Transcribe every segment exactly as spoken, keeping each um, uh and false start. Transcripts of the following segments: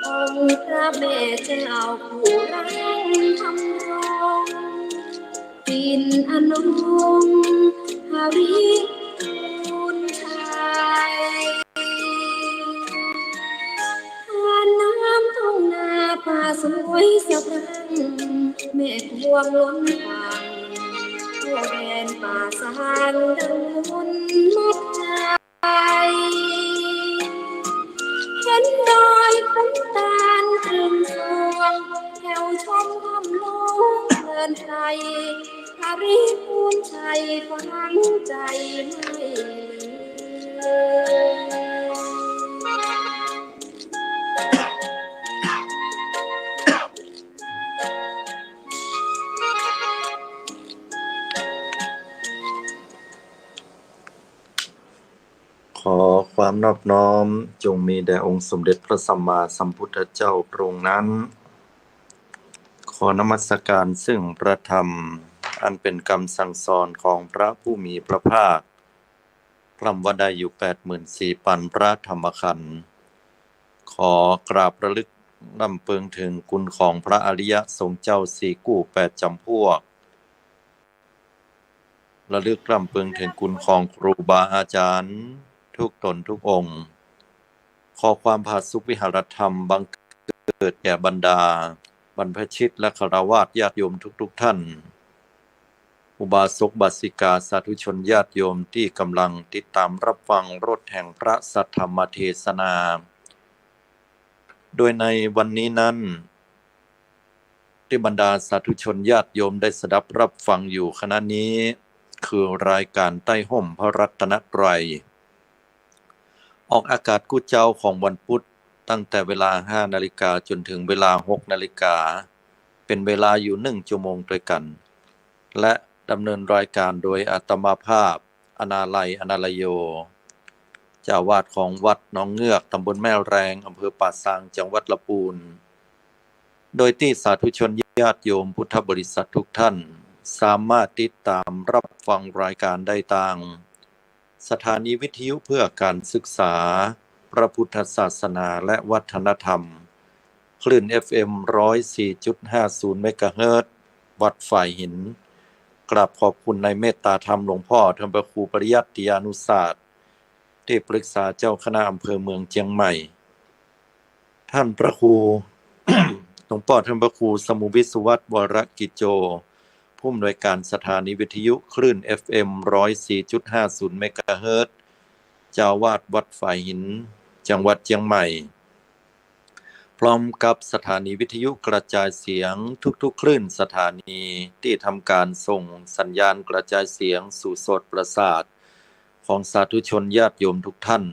องค์พระแม่เจ้าผู้รังธรรมรงค์ ปิณณรงค์ หริภูลชัย ทานน้ำทุ่งนาป่าสวยสะพรั่ง แม่กวงล้นฝั่ง ทั่วแดนป่าซางดังมนต์มัดใจ เห็นดอยขุนตาลตรึงสรวง แถวชมถ้ำหลวงเพลินใจ หริภูลชัยฝังใจไม่ลืม ขอความนอบน้อมจงมีแด่องค์สมเด็จพระสัมมาสัมพุทธเจ้าพระองค์นั้น ขอนมัสการซึ่งพระธรรม อันเป็นกำสั่งสอนของพระผู้มีพระภาค กล่ำว่าได้อยู่แปดหมื่นสี่ปันพระธรรมขันธ์ ขอกราบระลึกรำเปิงถึงคุณของพระอริยสงฆ์เจ้าสี่กู้แปดจำพวก ระลึกรำเปิงถึงคุณของครูบาอาจารย์ทุกตนทุกองค์ ขอความผาสุกวิหารธรรมบังเกิดแก่บรรดาบรรพชิตและฆราวาสญาติโยมทุกๆ ท่าน อุบาสกอุบาสิกาสาธุชนญาติโยมตี้กำลังติดตามรับฟังรสแห่งพระสัทธรรมเทศนา โดยในวันนี้นั้น ตี้บรรดาสาธุชนญาติโยมได้สดับรับฟังอยู่ขณะนี้ คือรายการใต้ฮ่มพระรัตนตรัย ออกอากาศกู้เจ๊าของวันพุธ ตั้งแต่เวลาห้านาฬิกาจนถึงเวลาหกนาฬิกา เป็นเวลาอยู่หนึ่งชั่วโมงด้วยกัน และดำเนินรายการโดยอาตมาภาพ อนาลัย อนาลโย เจ้าอาวาสของวัดหนองเงือก ตำบลแม่แรง อำเภอป่าซาง จังหวัดลำพูน โดยตี้สาธุชนญาติโยมพุทธบริษัททุกท่าน สามารถติดตามรับฟังรายการได้ตางสถานีวิทยุเพื่อการศึกษาพระพุทธศาสนาและวัฒนธรรม คลื่น เอฟเอ็ม ร้อยสี่จุดห้าศูนย์ เมกะเฮิรตซ์ วัดฝายหิน กราบขอบคุณในเมตตาธรรมหลวงพ่อท่านพระครูปริยัติยานุศาสตร์ ตี้ปรึกษาเจ้าคณะอำเภอเมืองเจียงใหม่ ท่านพระครู หลวงป้อท่านพระครูสมุวิศวัฒน์ วรกิจโจ ผู้อำนวยการสถานีวิทยุคลื่น เอฟเอ็ม ร้อยสี่จุดห้าศูนย์ เมกะเฮิรตซ์ เจ้าอาวาสวัดฝายหิน จังหวัดเจียงใหม่ พร้อมกับสถานีวิทยุกระจายเสียงทุกๆคลื่นสถานี ตี้ทำการส่งสัญญาณกระจายเสียงสู่โสตประสาทของสาธุชนญาติโยมทุกท่าน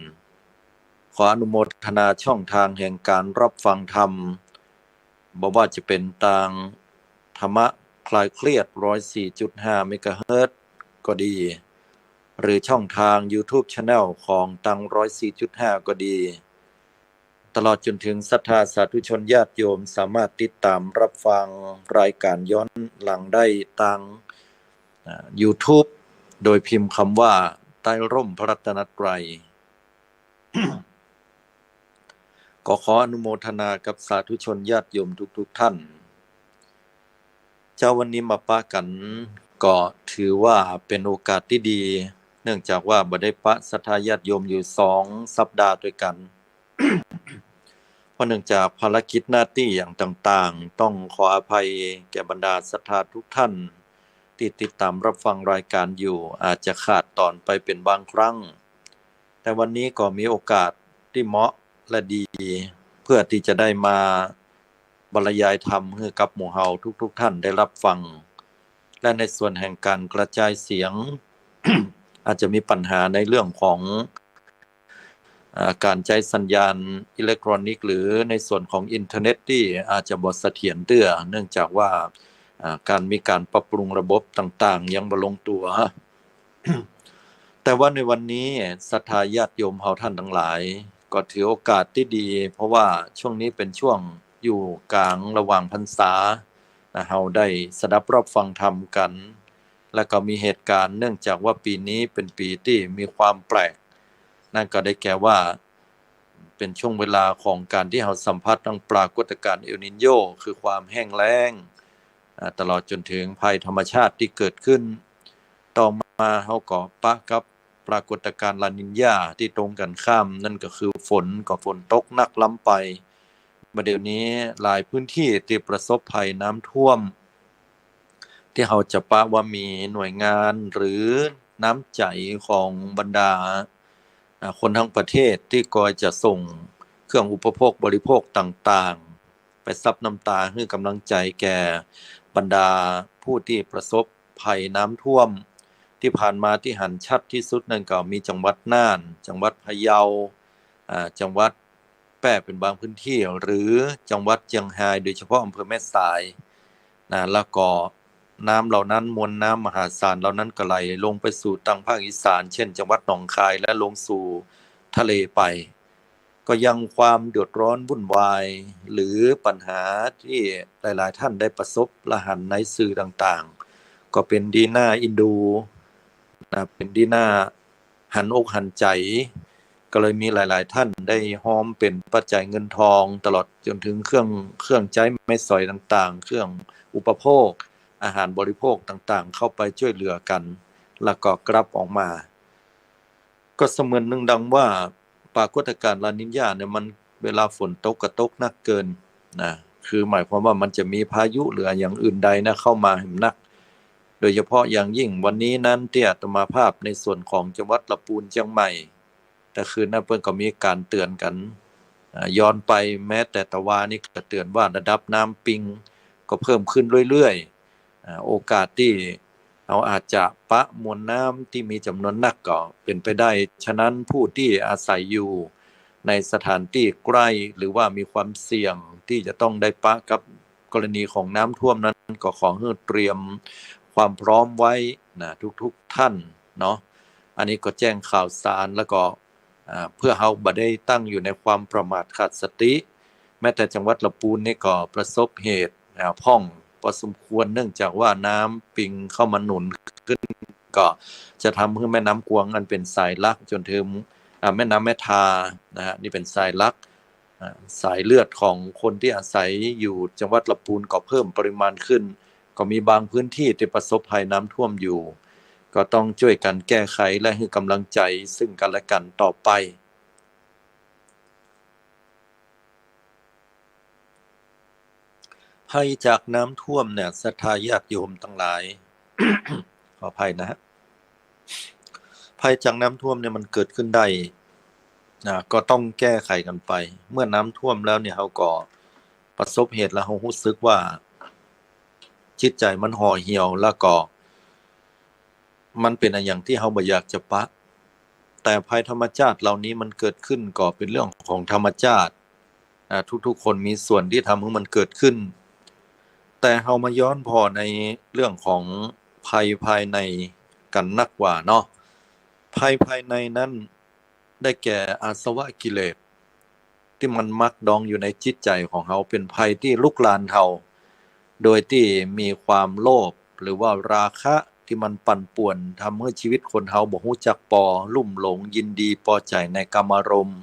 ขออนุโมทนาช่องทางแห่งการรับฟังธรรม บ่ว่าจะเป็นตางธรรมะคลายเครียด ร้อยสี่จุดห้า เมกะเฮิรตซ์ ก็ดี หรือช่องทางยูทูบแชนแนลของตาง ร้อยสี่จุดห้า ก็ดี ตลอดจนถึงศรัทธาสาธุชนญาติโยมสามารถติดตามรับฟังรายการย้อนหลังได้ตาง อ่า ยูทูบ โดยพิมพ์คำว่า ใต้ร่มพระรัตนตรัย ก็ขออนุโมทนากับสาธุชนญาติโยมทุกๆท่าน เจ๊าวันนี้มาปะกั๋น ก็ถือว่าเป๋นโอกาสตี้ดี เนื่องจากว่าบ่ได้ปะศรัทธาญาติโยมอยู่สองสัปดาห์ตวยกั๋น เพราะเนื่องจากภารกิจหน้าตี้อย่างต่างๆ ต้องขออภัยแก่บรรดาศรัทธาทุกท่าน ตี้ติดต๋ามรับฟังรายการอยู่ อาจจะขาดต๋อนไปเป๋นบางครั้ง แต่วันนี้ก็มีโอกาสตี้เหมาะและดี เพื่อตี้จะได้มาบรรยายธรรมหื้อกับหมู่เฮาทุกๆท่านได้รับฟัง และในส่วนแห่งการกระจายเสียง อาจจะมีปัญหาในเรื่องของ อ่า การใจ๊สัญญาณอิเล็กทรอนิกส์ หรือในส่วนของอินเทอร์เน็ตตี้อาจจะบ่เสถียรเตื้อ เนื่องจากว่า อ่า การมีการปรับปรุงระบบต่างๆ ยังบ่ลงตั๋ว แต่ว่าในวันนี้ศรัทธาญาติโยมเฮาท่านตังหลาย ก็ถือโอกาสตี้ดี เพราะว่าช่วงนี้เป๋นช่วงอยู่ก๋างระหว่างพรรษา นะ เฮาได้สดับรับฟังธรรมกั๋น และก็มีเหตุการณ์ เนื่องจากว่าปี๋นี้เป๋นปี๋ตี้มีความแปลก นั่นก็ได้แก่ว่า เป๋นช่วงเวลาของก๋านตี้เฮาสัมผัสตังปรากฏการณ์เอลนีโญ คือความแห้งแล้ง อ่า ตลอดจ๋นเถิงภัยธรรมชาติตี้เกิดขึ้น ต่อมาเฮาก็ปะกับปรากฏการณ์ลานีญาตี้ตรงกั๋นข้าม นั่นก็คือฝน ก็ฝนตกหนักล้ำไป บ่าเดี่ยวนี้หลายพื้นตี้ตี้ประสบภัยน้ำท่วม ตี้เฮาจะปะว่ามีหน่วยงานหรือน้ำใจ๋ของบรรดา อ่า คนตังประเทศตี้ก็จะส่งเครื่องอุปโภคบริโภคต่างๆ ไปซับน้ำตาหื้อก๋ำลังใจ๋แก่บรรดาผู้ตี้ประสบภัยน้ำท่วม ตี้ผ่านมาตี้หันชัดตี้สุดนั่นก็มีจังหวัดน่าน จังหวัดพะเยา อ่า จังหวัดแป้เป๋นบางพื้นตี้ หรือจังหวัดเจียงฮาย โดยเฉพาะอำเภอแม่สาย นะ แล้วก็น้ำเหล่านั้น มวลน้ำมหาศาลเหล่านั้นก็ไหลลงไปสู่ตังภาคอีสาน เช่น จังหวัดหนองคาย และลงสู่ทะเลไป ก็ยังความเดือดร้อนวุ่นวาย หรือปัญหาตี้หลายๆ ท่านได้ประสบและหันในสื่อต่างๆ ก็เป๋นดีน่าเอ็นดู นะ เป๋นดีน่าหันอกหันใจ๋ ก็เลยมีหลายๆ ท่านได้ฮอมเป๋นปัจจัยเงินทอง ตลอดจ๋นเถิงเครื่อง เครื่องใจ๊ไม้สอยต่างๆ เครื่องอุปโภค อาหารบริโภคต่างๆ เข้าไปจ้วยเหลือกั๋น แล้วก็กลับออกมา ก็เสมือนนึ่งดังว่าปรากฏการณ์ลานีญาเนี่ย มันเวลาฝนตกก็ตกหนักเกินนะ คือหมายความว่ามันจะมีพายุหรืออย่างอื่นใดนะเข้ามาแหมนัก โดยเฉพาะอย่างยิ่งวันนี้นั้นตี้อาตมาภาพในส่วนของจังหวัดละปูนเจียงใหม่ แต่คืนนั้นเปิ้นก็มีก๋านเตื๋อนกั๋น อ่า ย้อนไปแม้แต่ตะวานี้ก็เตื๋อนว่าระดับน้ำปิงก็เพิ่มขึ้นเรื่อยๆ อ่า โอกาสตี้เฮาอาจจะปะมวลน้ำตี้มีจ๋ำนวนนักก็เป๋นไปได้ ฉะนั้นผู้ตี้อาศัยอยู่ในสถานตี้ใก้ หรือว่ามีความเสี่ยงตี้จะต้องได้ปะกับกรณีของน้ำท่วมนั้น ก็ขอหื้อเตรียมความพร้อมไว้นะ ทุกๆ ท่านเนาะ อันนี้ก็แจ้งข่าวสารแล้วก็ อ่า เพื่อเฮาบ่ได้ตั้งอยู่ในความประมาทขาดสติ แม้แต่จังหวัดละปูนนี่ก็ประสบเหตุ อ่า พ่องพอสมควร เนื่องจากว่าน้ำปิงเข้ามาหนุนขึ้น ก็จะทำหื้อแม่น้ำกวงอันเป๋นสายหลักจ๋นเถิง อ่า แม่น้ำแม่ทานะฮะ นี่เป๋นสายหลัก อ่า สายเลือดของคนตี้อาศัยอยู่จังหวัดละปูนก็เพิ่มปริมาณขึ้น ก็มีบางพื้นตี้ตี้ประสบภัยน้ำท่วมอยู่ ก็ต้องจ้วยกั๋นแก้ไขและหื้อก๋ำลังใจ๋ซึ่งกั๋นและกั๋นต่อไป ภัยจากน้ำท่วมเนี่ย ศรัทธาญาติโยมตังหลาย ขออภัยนะฮะ ภัยจากน้ำท่วมเนี่ยมันเกิดขึ้นได้นะ ก็ต้องแก้ไขกั๋นไป เมื่อน้ำท่วมแล้วเนี่ย เฮาก็ประสบเหตุแล้วเฮาฮู้สึกว่าจิตใจ๋มันห่อเหี่ยว แล้วก็ มันเป๋นอะหยังตี้เฮาบ่อยากจะปะ แต่ภัยธรรมชาติเหล่านี้มันเกิดขึ้นก็เป๋นเรื่องของธรรมชาติ อ่า ทุกๆ คนมีส่วนตี้ทำหื้อมันเกิดขึ้น แต่เฮามาย้อนผ่อในเรื่องของภัยภายในกั๋นนักกว่าเนาะ ภัยภายในนั้นได้แก่อาสวะกิเลส ตี้มันหมักดองอยู่ในจิตใจ๋ของเฮา เป๋นภัยตี้ลุกลานเฮา โดยตี้มีความโลภหรือว่าราคะตี้มันปั่นป่วน ทำหื้อชีวิตคนเฮาบ่ฮู้จักปอ ลุ่มหลงยินดีปอใจ๋ในกามารมณ์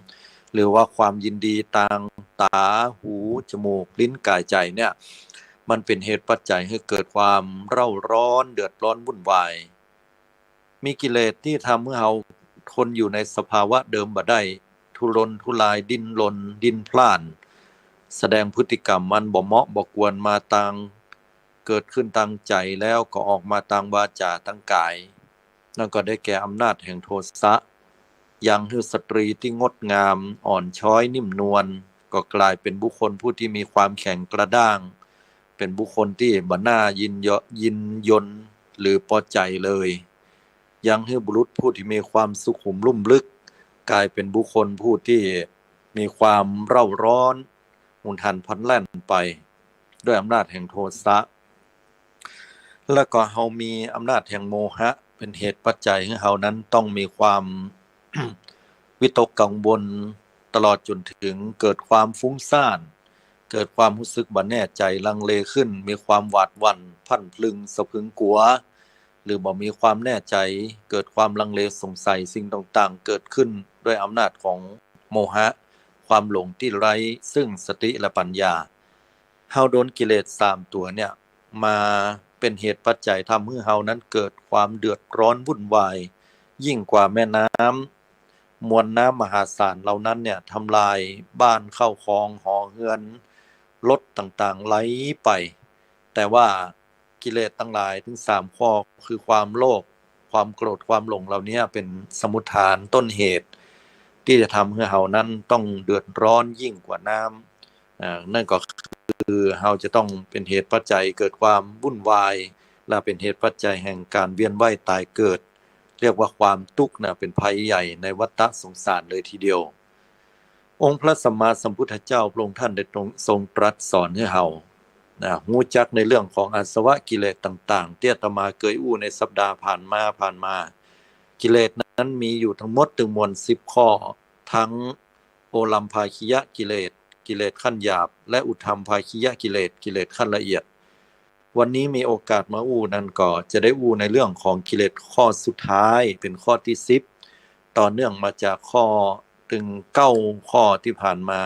หรือว่าความยินดีตางต๋า หู จมูก ลิ้น ก๋าย ใจ๋เนี่ย มันเป๋นเหตุปัจจัยหื้อเกิดความเร่าร้อน เดือดร้อนวุ่นวาย มีกิเลสตี้ทำหื้อเฮาทนอยู่ในสภาวะเดิมบ่ได้ ทุรนทุราย ดิ้นรน ดิ้นพล่าน แสดงพฤติกรรมอันบ่เหมาะบ่ควรมาตาง เกิดขึ้นตางใจ๋แล้วก็ออกมาตางวาจาตางก๋าย แล้วก็ได้แก่อำนาจแห่งโทสะ ยังหื้อสตรีตี้งดงาม อ่อนช้อย นิ่มนวล ก็ก๋ายเป๋นบุคคลผู้ตี้มีความแข็งกระด้าง เป๋นบุคคลตี้บ่น่ายินยอ ยินยง หรือปอใจ๋เลย ยังหื้อบุรุษผู้ตี้มีความสุขุมลุ่มลึก ก๋ายเป๋นบุคคลผู้ตี้มีความเร่าร้อน หุนหันพลันแล่นไป ด้วยอำนาจแห่งโทสะ แล้วก็เฮามีอำนาจแห่งโมหะ เป๋นเหตุปัจจัยหื้อเฮานั้นต้องมีความ วิตกกังวล ตลอดจ๋นเถิงเกิดความฟุ้งซ่าน เกิดความฮู้สึกบ่แน่ใจ๋ ลังเลขึ้น มีความหวาดหวั่น พรั่นพรึง สะพรึงกั๋ว หรือบ่มีความแน่ใจ๋ เกิดความลังเลสงสัย สิ่งต่างๆ เกิดขึ้นด้วยอำนาจของโมหะ ความหลงตี้ไร้ซึ่งสติและปัญญา เฮาโดนกิเลสสามตั๋วเนี่ยมาเป๋นเหตุปัจจัยทำหื้อเฮานั้นเกิดความเดือดร้อนวุ่นวาย ยิ่งกว่าแม่น้ำ มวลน้ำมหาศาลเหล่านั้นเนี่ยทำลายบ้านเข้าของหอเฮือน รถต่างๆ ไหลไป แต่ว่ากิเลสตังหลายถึงสามข้อ คือความโลภ ความโกรธ ความหลงเหล่านี้เป๋นสมุฏฐานต้นเหตุ ตี้จะทำหื้อเฮานั้นต้องเดือดร้อนยิ่งกว่าน้ำ อ่า นั่นก็คือเฮาจะต้องเป๋นเหตุปัจจัยเกิดความวุ่นวาย และเป๋นเหตุปัจจัยแห่งการเวียนว่ายตายเกิด เรียกว่าความตุ๊กข์นะ เป๋นภัยใหญ่ในวัฏฏะสงสารเลยทีเดียว องค์พระสัมมาสัมพุทธเจ้าพระองค์ท่านได้ทรง ทรงตรัสสอนหื้อเฮานะ ฮู้จักในเรื่องของอาสวะกิเลสต่างๆ ตี้อาตมาเกยอู้ในสัปดาห์ผ่านมา ผ่านมา กิเลสนั้นมีอยู่ทั้งหมดตึงมวลสิบข้อ ทั้งโอรัมภาคียกิเลส กิเลสขั้นหยาบ และอุทธัมภาคียกิเลส กิเลสขั้นละเอียด วันนี้มีโอกาสมาอู้นั้นก็จะได้อู้ในเรื่องของกิเลสข้อสุดท้าย เป๋นข้อตี้สิบ ต่อเนื่องมาจากข้อตึงเก้าข้อตี้ผ่านมา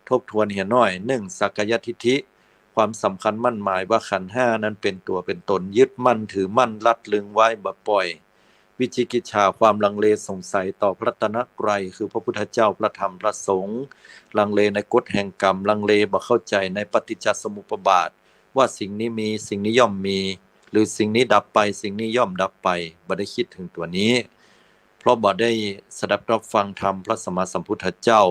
ทบทวนเหียหน้อย นึ่ง สักกายทิฏฐิ ความสำคัญมั่นหมายว่าขันธ์ห้านั้นเป๋นตั๋วเป๋นต๋น ยึดมั่นถือมั่น ลัดลึงไว้บ่ป่อย วิจิกิจฉา ความลังเลสงสัยต่อพระรัตนตรัย คือพระพุทธเจ้า พระธรรม พระสงฆ์ ลังเลในกฎแห่งกรรม ลังเลบ่เข้าใจ๋ในปฏิจจสมุปบาท ว่าสิ่งนี้มี สิ่งนี้ย่อมมี หรือสิ่งนี้ดับไป สิ่งนี้ย่อมดับไป บ่ได้กึ๊ดเถิงตั๋วนี้ เพราะบ่ได้สดับรับฟังธรรมพระสัมมาสัมพุทธเจ้า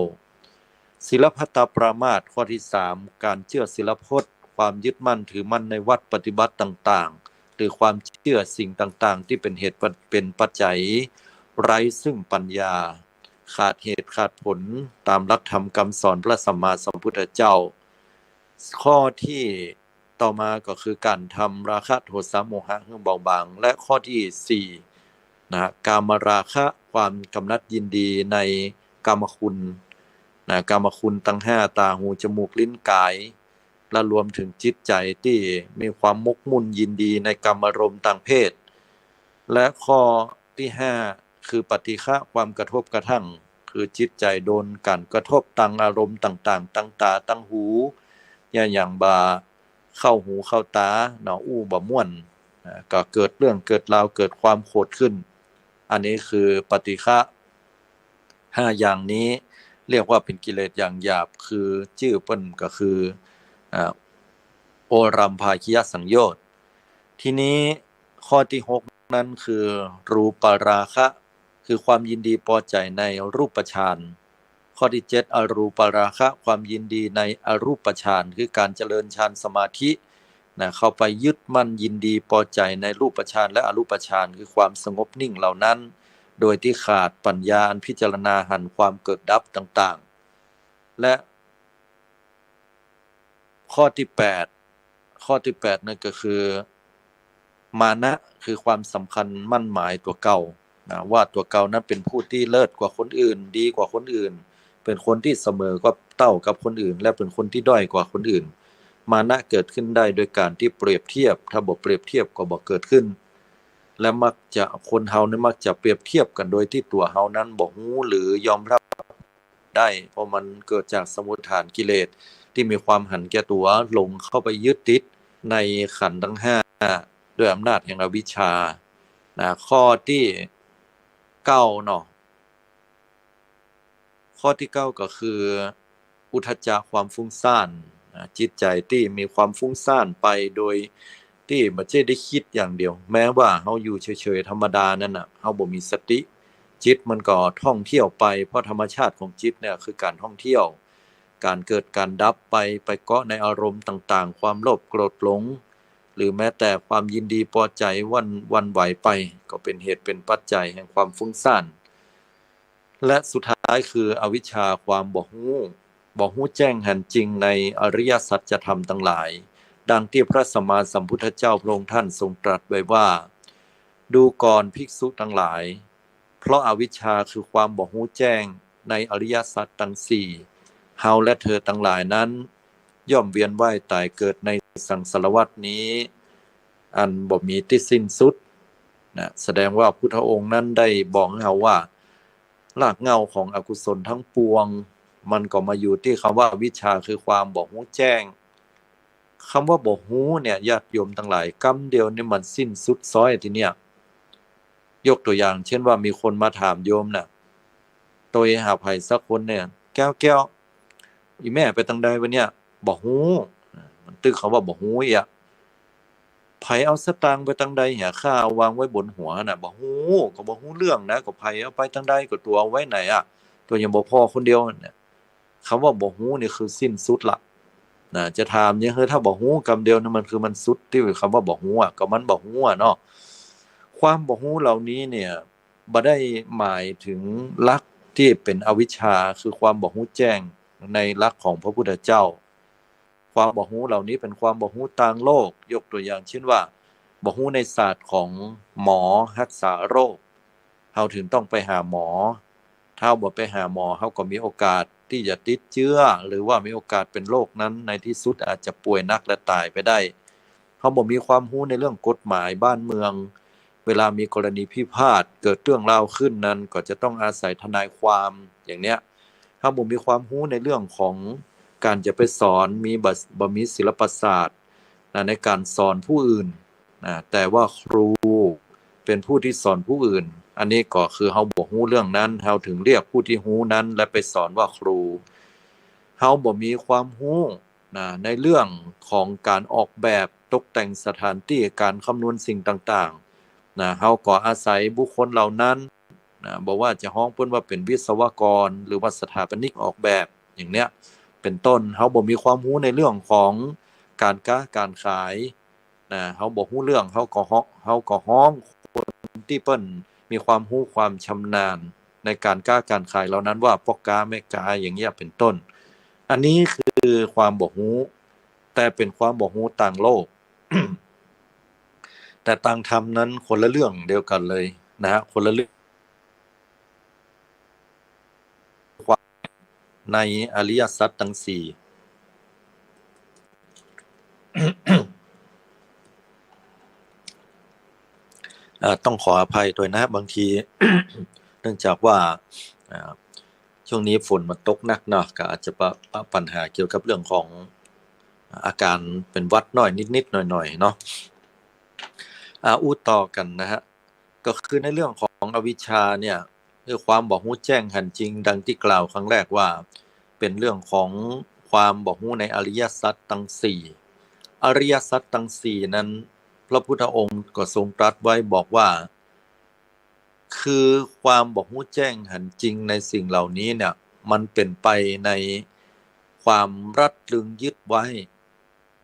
ศีลพัตตปรามาส ข้อตี้สาม การเจื้อศีลพจน์ ความยึดมั่นถือมั่นในวัตรปฏิบัติต่างๆ หรือความเจื้อสิ่งต่างๆ ตี้เป๋นเหตุเป๋นปัจจัยไร้ซึ่งปัญญา ขาดเหตุขาดผลตามหลักธรรมคำสอนพระสัมมาสัมพุทธเจ้า ข้อตี้ต่อมาก็คือการทำราคะโทสะโมหะหื้อเบาบาง และข้อตี้สี่นะ กามราคะ ความกำหนัดยินดีในกามคุณนะ กามคุณตังห้า ตา หู จมูก ลิ้น กาย และรวมเถิงจิตใจ๋ตี้มีความหมกมุ่นยินดีในกามารมณ์ตางเพศ และข้อตี้ห้า คือปฏิฆะ ความกระทบกระทั่ง คือจิตใจ๋โดนก๋านกระทบตางอารมณ์ต่างๆ ตางตา ตางหู อย่าง อย่างบ่าเข้าหูเข้าตาเนาะ อู้บ่ม่วน อ่า ก็เกิดเรื่องเกิดราว เกิดความโขดขึ้น อันนี้คือปฏิฆะ ห้าอย่างนี้เรียกว่าเป๋นกิเลสอย่างหยาบ คือจื้อเปิ้นก็คือ อ่า โอรัมภาคียสังโยชน์ ทีนี้ข้อตี้หกนั้นคือรูปราคะ คือความยินดีปอใจ๋ในรูปฌาน ข้อตี้เจ็ด อรูปราคะ ความยินดีในอรูปฌาน คือก๋านเจริญฌานสมาธินะ เข้าไปยึดมั่นยินดีปอใจ๋ในรูปฌานและอรูปฌาน คือความสงบนิ่งเหล่านั้น โดยตี้ขาดปัญญาอันพิจารณาหันความเกิดดับต่างๆ และ ข้อตี้แปด ข้อตี้แปดนั่นก็คือ มานะ คือความสำคัญมั่นหมายตั๋วเก่านะ ว่าตั๋วเก่านั้นเป๋นผู้ตี้เลิศกว่าคนอื่น ดีกว่าคนอื่น เป๋นคนตี้เสมอกับ เต้ากับคนอื่น และเป๋นคนตี้ด้อยกว่าคนอื่น มานะเกิดขึ้นได้โดยก๋านตี้เปรียบเทียบ ถ้าบ่เปรียบเทียบก็บ่เกิดขึ้น และมักจะ คนเฮานี่มักจะเปรียบเทียบกั๋นโดยตี้ตั๋วเฮานั้นบ่ฮู้หรือยอมรับ ได้ เพราะมันเกิดจากสมุฏฐานกิเลสตี้มีความหันแก่ตั๋ว หลงเข้าไปยึดติดในขันธ์ตังห้า ด้วยอำนาจแห่งอวิชชานะ ข้อตี้เก้าเนาะ ข้อตี้เก้าก็คือ อุทธัจจะ ความฟุ้งซ่านนะ จิตใจ๋ตี้มีความฟุ้งซ่านไปโดยตี้บ่ใจ้ได้กึ๊ดอย่างเดียว แม้ว่าเฮาอยู่เฉยๆ ธรรมดานั่นน่ะ เฮาบ่มีสติ จิตมันก็ท่องเที่ยวไป เพราะธรรมชาติของจิตเนี่ยคือก๋านท่องเที่ยว ก๋านเกิดก๋านดับไป ไปเกาะในอารมณ์ต่างๆ ความโลภโกรธหลง หรือแม้แต่ความยินดีปอใจ๋หวั่น หวั่นไหวไป ก็เป๋นเหตุเป๋นปัจจัยแห่งความฟุ้งซ่าน และสุดท้ายคืออวิชชา ความบ่ฮู้ บ่ฮู้แจ้งหันจริงในอริยสัจธรรมตังหลาย ดังตี้พระสัมมาสัมพุทธเจ้าพระองค์ท่านทรงตรัสไว้ว่า ดูก่อนภิกษุตังหลาย เพราะอวิชชาคือความบ่ฮู้แจ้งในอริยสัจตังสี่ เฮาและเธอตังหลายนั้น ย่อมเวียนว่ายตายเกิดในสังสารวัฏนี้ อันบ่มีตี้สิ้นสุดนะ แสดงว่าพุทธองค์นั้นได้บอกหื้อเฮาว่า รากเหง้าของอกุศลทั้งปวง มันก็มาอยู่ตี้กำว่าอวิชชา คือความบ่ฮู้แจ้ง กำว่าบ่ฮู้เนี่ย ญาติโยมตังหลาย กำเดียวนี่มันสิ้นสุดซ้อยตี้เนี่ย ยกตั๋วอย่างเจ้นว่ามีคนมาถามโยมน่ะ โตยหาใผสักคนเนี่ย แก้ว แก้ว อี่แม่ไปตังใดวะเนี่ย บ่ฮู้ มันตึกกำว่าบ่ฮู้อีกอะ ใผเอาสตางค์ไปตังใดเหีย ข้าวางไว้บนหัวน่ะ บ่ฮู้ ก็บ่ฮู้เรื่องนะ ก็ใผเอาไปตังใด ก็ตั๋วเอาไว้ไหนอะ ตั๋วยังบ่ผ่อคนเดียวเนี่ย กำว่าบ่ฮู้นี่คือสิ้นสุดละ นะ จะถามหยังหื้อ ถ้าบ่ฮู้กำเดียวนี่มันคือมันสุดตี้กำว่าบ่ฮู้อะ ก็มันบ่ฮู้อะเนาะ ความบ่ฮู้เหล่านี้เนี่ย บ่ได้หมายเถิงหลักตี้เป๋นอวิชชา คือความบ่ฮู้แจ้งในหลักของพระพุทธเจ้า ความบ่ฮู้เหล่านี้เป๋นความบ่ฮู้ตางโลก ยกตั๋วอย่างเจ้นว่า บ่ฮู้ในศาสตร์ของหมอฮักษาโรค เฮาเถิงต้องไปหาหมอ ถ้าเฮาบ่ไปหาหมอ เฮาก็มีโอกาสตี้จะติดเจื้อ หรือว่ามีโอกาสเป๋นโรคนั้น ในตี้สุดอาจจะป่วยหนักและต๋ายไปได้ เฮาบ่มีความฮู้ในเรื่องกฎหมายบ้านเมือง เวลามีกรณีพิพาท เกิดเรื่องราวขึ้นนั้น ก็จะต้องอาศัยทนายความ อย่างเนี้ย เฮาบ่มีความฮู้ในเรื่องของก๋านจะไปสอน มีบ่ บ่มีศิลปศาสตร์ นะ ในก๋านสอนผู้อื่น นะ แต่ว่าครูเป๋นผู้ตี้สอนผู้อื่น อันนี้ก็คือเฮาบ่ฮู้เรื่องนั้น เฮาเถิงเรียกผู้ตี้ฮู้นั้นและไปสอนว่าครู เฮาบ่มีความฮู้ นะ ในเรื่องของก๋านออกแบบตกแต่งสถานตี้ ก๋านคำนวณสิ่งต่างๆ นะ เฮาก็อาศัยบุคคลเหล่านั้น นะ บ่ว่าจะฮ้องเปิ้นว่าเป๋นวิศวกร หรือว่าสถาปนิกออกแบบ อย่างเนี้ย เป๋นต้น เฮาบ่มีความฮู้ในเรื่องของก๋านก๊าก๋านขาย นะ เฮาบ่ฮู้เรื่อง เฮาก็ฮ้อง เฮาก็ฮ้องคนตี้เปิ้นมีความฮู้ความชำนาญในก๋านก๊าก๋านขายเหล่านั้นว่าป้อก๊าแม่ก๊า อย่างเนี้ย เป๋นต้น อันนี้คือความบ่ฮู้ แต่เป๋นความบ่ฮู้ตางโลก แต่ตางธรรมนั้นคนละเรื่องเดียวกั๋นเลยนะฮะ คนละเรื่อง ในอริยสัจตังสี่ เอ่อ ต้องขออภัยตวยนะ บางที เนื่องจากว่า อ่า ช่วงนี้ฝนมันตกหนักเนาะ ก็อาจจะปะ ปะปัญหาเกี่ยวกับเรื่องของอาก๋านเป๋นหวัดน้อยนิดๆ หน่อยๆ เนาะ อ่า อู้ต่อกั๋นนะฮะ ก็คือในเรื่องของอวิชชาเนี่ย คือความบ่ฮู้แจ้งหันจริง ดังตี้กล่าวครั้งแรกว่า เป๋นเรื่องของความบ่ฮู้ในอริยสัจตังสี่ อริยสัจตังสี่นั้น พระพุทธองค์ก็ทรงตรัสไว้บอกว่า คือความบ่ฮู้แจ้งหันจริงในสิ่งเหล่านี้เนี่ย มันเป๋นไปในความรัดรึงยึดไว้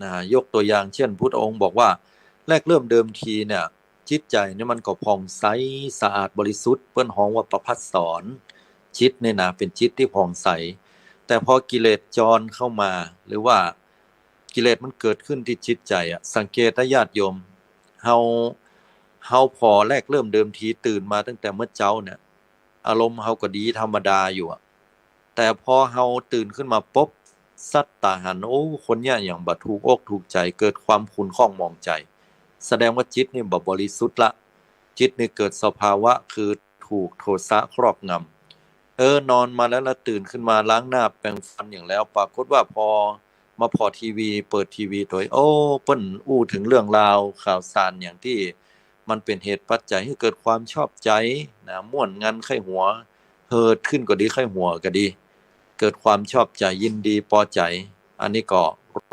นะ ยกตั๋วอย่างเจ้น พุทธองค์บอกว่า แรกเริ่มเดิมทีเนี่ย จิตใจ๋เนี่ยมันก็ผ่องใสสะอาดบริสุทธิ์ เปิ้นฮ้องว่าประภัสสร จิตเนี่ยนะ เป๋นจิตตี้ผ่องใส แต่พอกิเลสจรเข้ามา หรือว่ากิเลสมันเกิดขึ้นตี้จิตใจ๋อะ สังเกตนะญาติโยม เฮา เฮาผ่อแรกเริ่มเดิมทีตื่นมาตั้งแต่เมื่อเจ๊าเนี่ย อารมณ์เฮาก็ดีธรรมดาอยู่อะ แต่พอเฮาตื่นขึ้นมาปุ๊บ สัตว์ตาหัน โอ้ คนเนี้ยอย่างบ่ถูกอกถูกใจ๋ เกิดความขุ่นข้องหมองใจ๋ แสดงว่าจิตนี่บ่บริสุทธิ์ละ จิตนี่เกิดสภาวะคือถูกโทสะครอบงำ เออ นอนมาแล้ว แล้วตื่นขึ้นมาล้างหน้าแปรงฟันอย่างแล้ว ปรากฏว่าพอมาผ่อทีวี เปิดทีวีตวย โอ้ เปิ้นอู้เถิงเรื่องราวข่าวสารอย่างตี้ มันเป๋นเหตุปัจจัยหื้อเกิดความชอบใจ๋นะ ม่วนงันใค่หัว เฮอขึ้นก็ดี ใค่หัวก็ดี เกิดความชอบใจ๋ ยินดีปอใจ๋ อันนี้ก็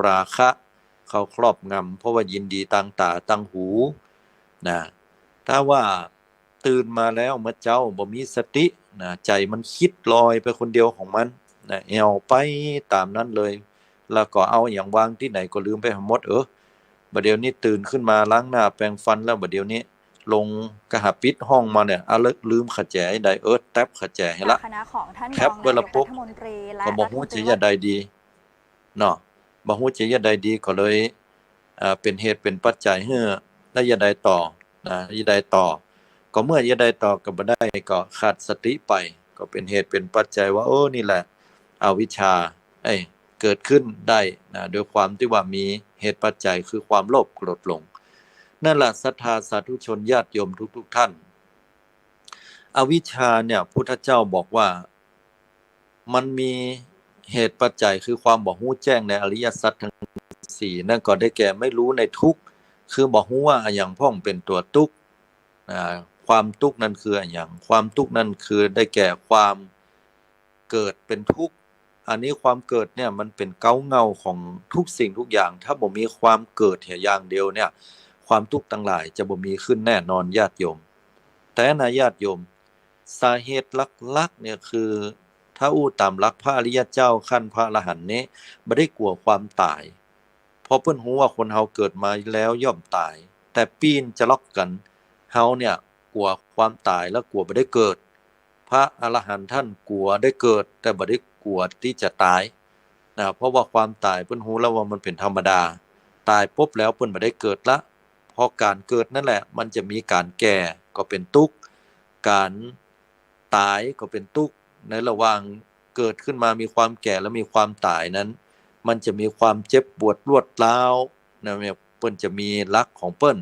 ราคะเข้าครอบงำ เพราะว่ายินดีตางต๋าตางหูนะ ถ้าว่าตื่นมาแล้วเมื่อเจ๊าบ่มีสตินะ ใจ๋มันคิดลอยไปคนเดียวของมันนะ แอ่วไปต๋ามนั้นเลย แล้วก็เอาอะหยังวางตี้ไหนก็ลืมไปหมด เออ บ่าเดี่ยวนี้ตื่นขึ้นมาล้างหน้าแปรงฟันแล้ว บ่าเดี่ยวนี้ลงกะหาปิดห้องมาเนี่ย เอาละ ลืมขะแจหื้อใด เออ แต๊บขะแจหื้อละ จากคณะของท่าน แต๊บ รองนายก ไว้ละปุ๊บ รัฐมนตรี และ ก็บ่ฮู้ รัฐมนตรี จะเยียะใดดีเนาะ บ่ฮู้จะเยียะใดดี ก็เลย เอ่อ เป๋นเหตุเป๋นปัจจัยหื้อได้เยียะใดต่อนะ เยียะใดต่อ ก็เมื่อเยียะใดต่อก็บ่ได้ ก็ขาดสติไป ก็เป๋นเหตุเป๋นปัจจัยว่า เออ นี่แหละ อวิชชา เอ้ย เกิดขึ้นได้นะ โดยความตี้ว่ามีเหตุปัจจัยคือความโลภโกรธหลง นั่นแหละ ศรัทธาสาธุชนญาติโยมทุกๆ ท่าน อวิชชาเนี่ย พุทธเจ้าบอกว่า มันมี เหตุปัจจัยคือความบ่ฮู้แจ้งในอริยสัจทั้งสี่ นั่นก็ได้แก่ไม่รู้ในทุกข์ คือบ่ฮู้ว่าอะหยังพ่องเป๋นตั๋วตุ๊กข์ อ่า ความตุ๊กข์นั้นคืออะหยัง ความตุ๊กข์นั้นคือได้แก่ความเกิดเป๋นทุกข์ อันนี้ความเกิดเนี่ยมันเป๋นเก๊าเหง้าของทุกสิ่งทุกอย่าง ถ้าบ่มีความเกิดเหียอย่างเดียวเนี่ย ความตุ๊กข์ตังหลายจะบ่มีขึ้นแน่นอนญาติโยม แต่นะญาติโยม สาเหตุหลักๆ เนี่ยคือ ถ้าอู้ต๋ามหลักพระอริยเจ้าขั้นพระอรหันต์นี้ บ่ได้กั๋วความต๋าย เพราะเปิ้นฮู้ว่าคนเฮาเกิดมาแล้วย่อมต๋าย แต่ปี้นจะลอกกั๋น เฮาเนี่ยกั๋วความต๋ายแล้วกั๋วบ่ได้เกิด พระอรหันต์ต้านกั๋วได้เกิด แต่บ่ได้กั๋วตี้จะต๋ายนะ เพราะว่าความต๋ายเปิ้นฮู้แล้วว่ามันเป๋นธรรมดา ต๋ายปุ๊บแล้วเปิ้นบ่ได้เกิดละ เพราะก๋านเกิดนั่นแหละมันจะมีก๋านแก่ก็เป๋นตุ๊กข์ ก๋านต๋ายก็เป๋นตุ๊กข์ ในระหว่างเกิดขึ้นมามีความแก่และมีความต๋ายนั้น มันจะมีความเจ็บปวดรวดร้าวนะ เนี่ย เปิ้นจะมีหลักของเปิ้น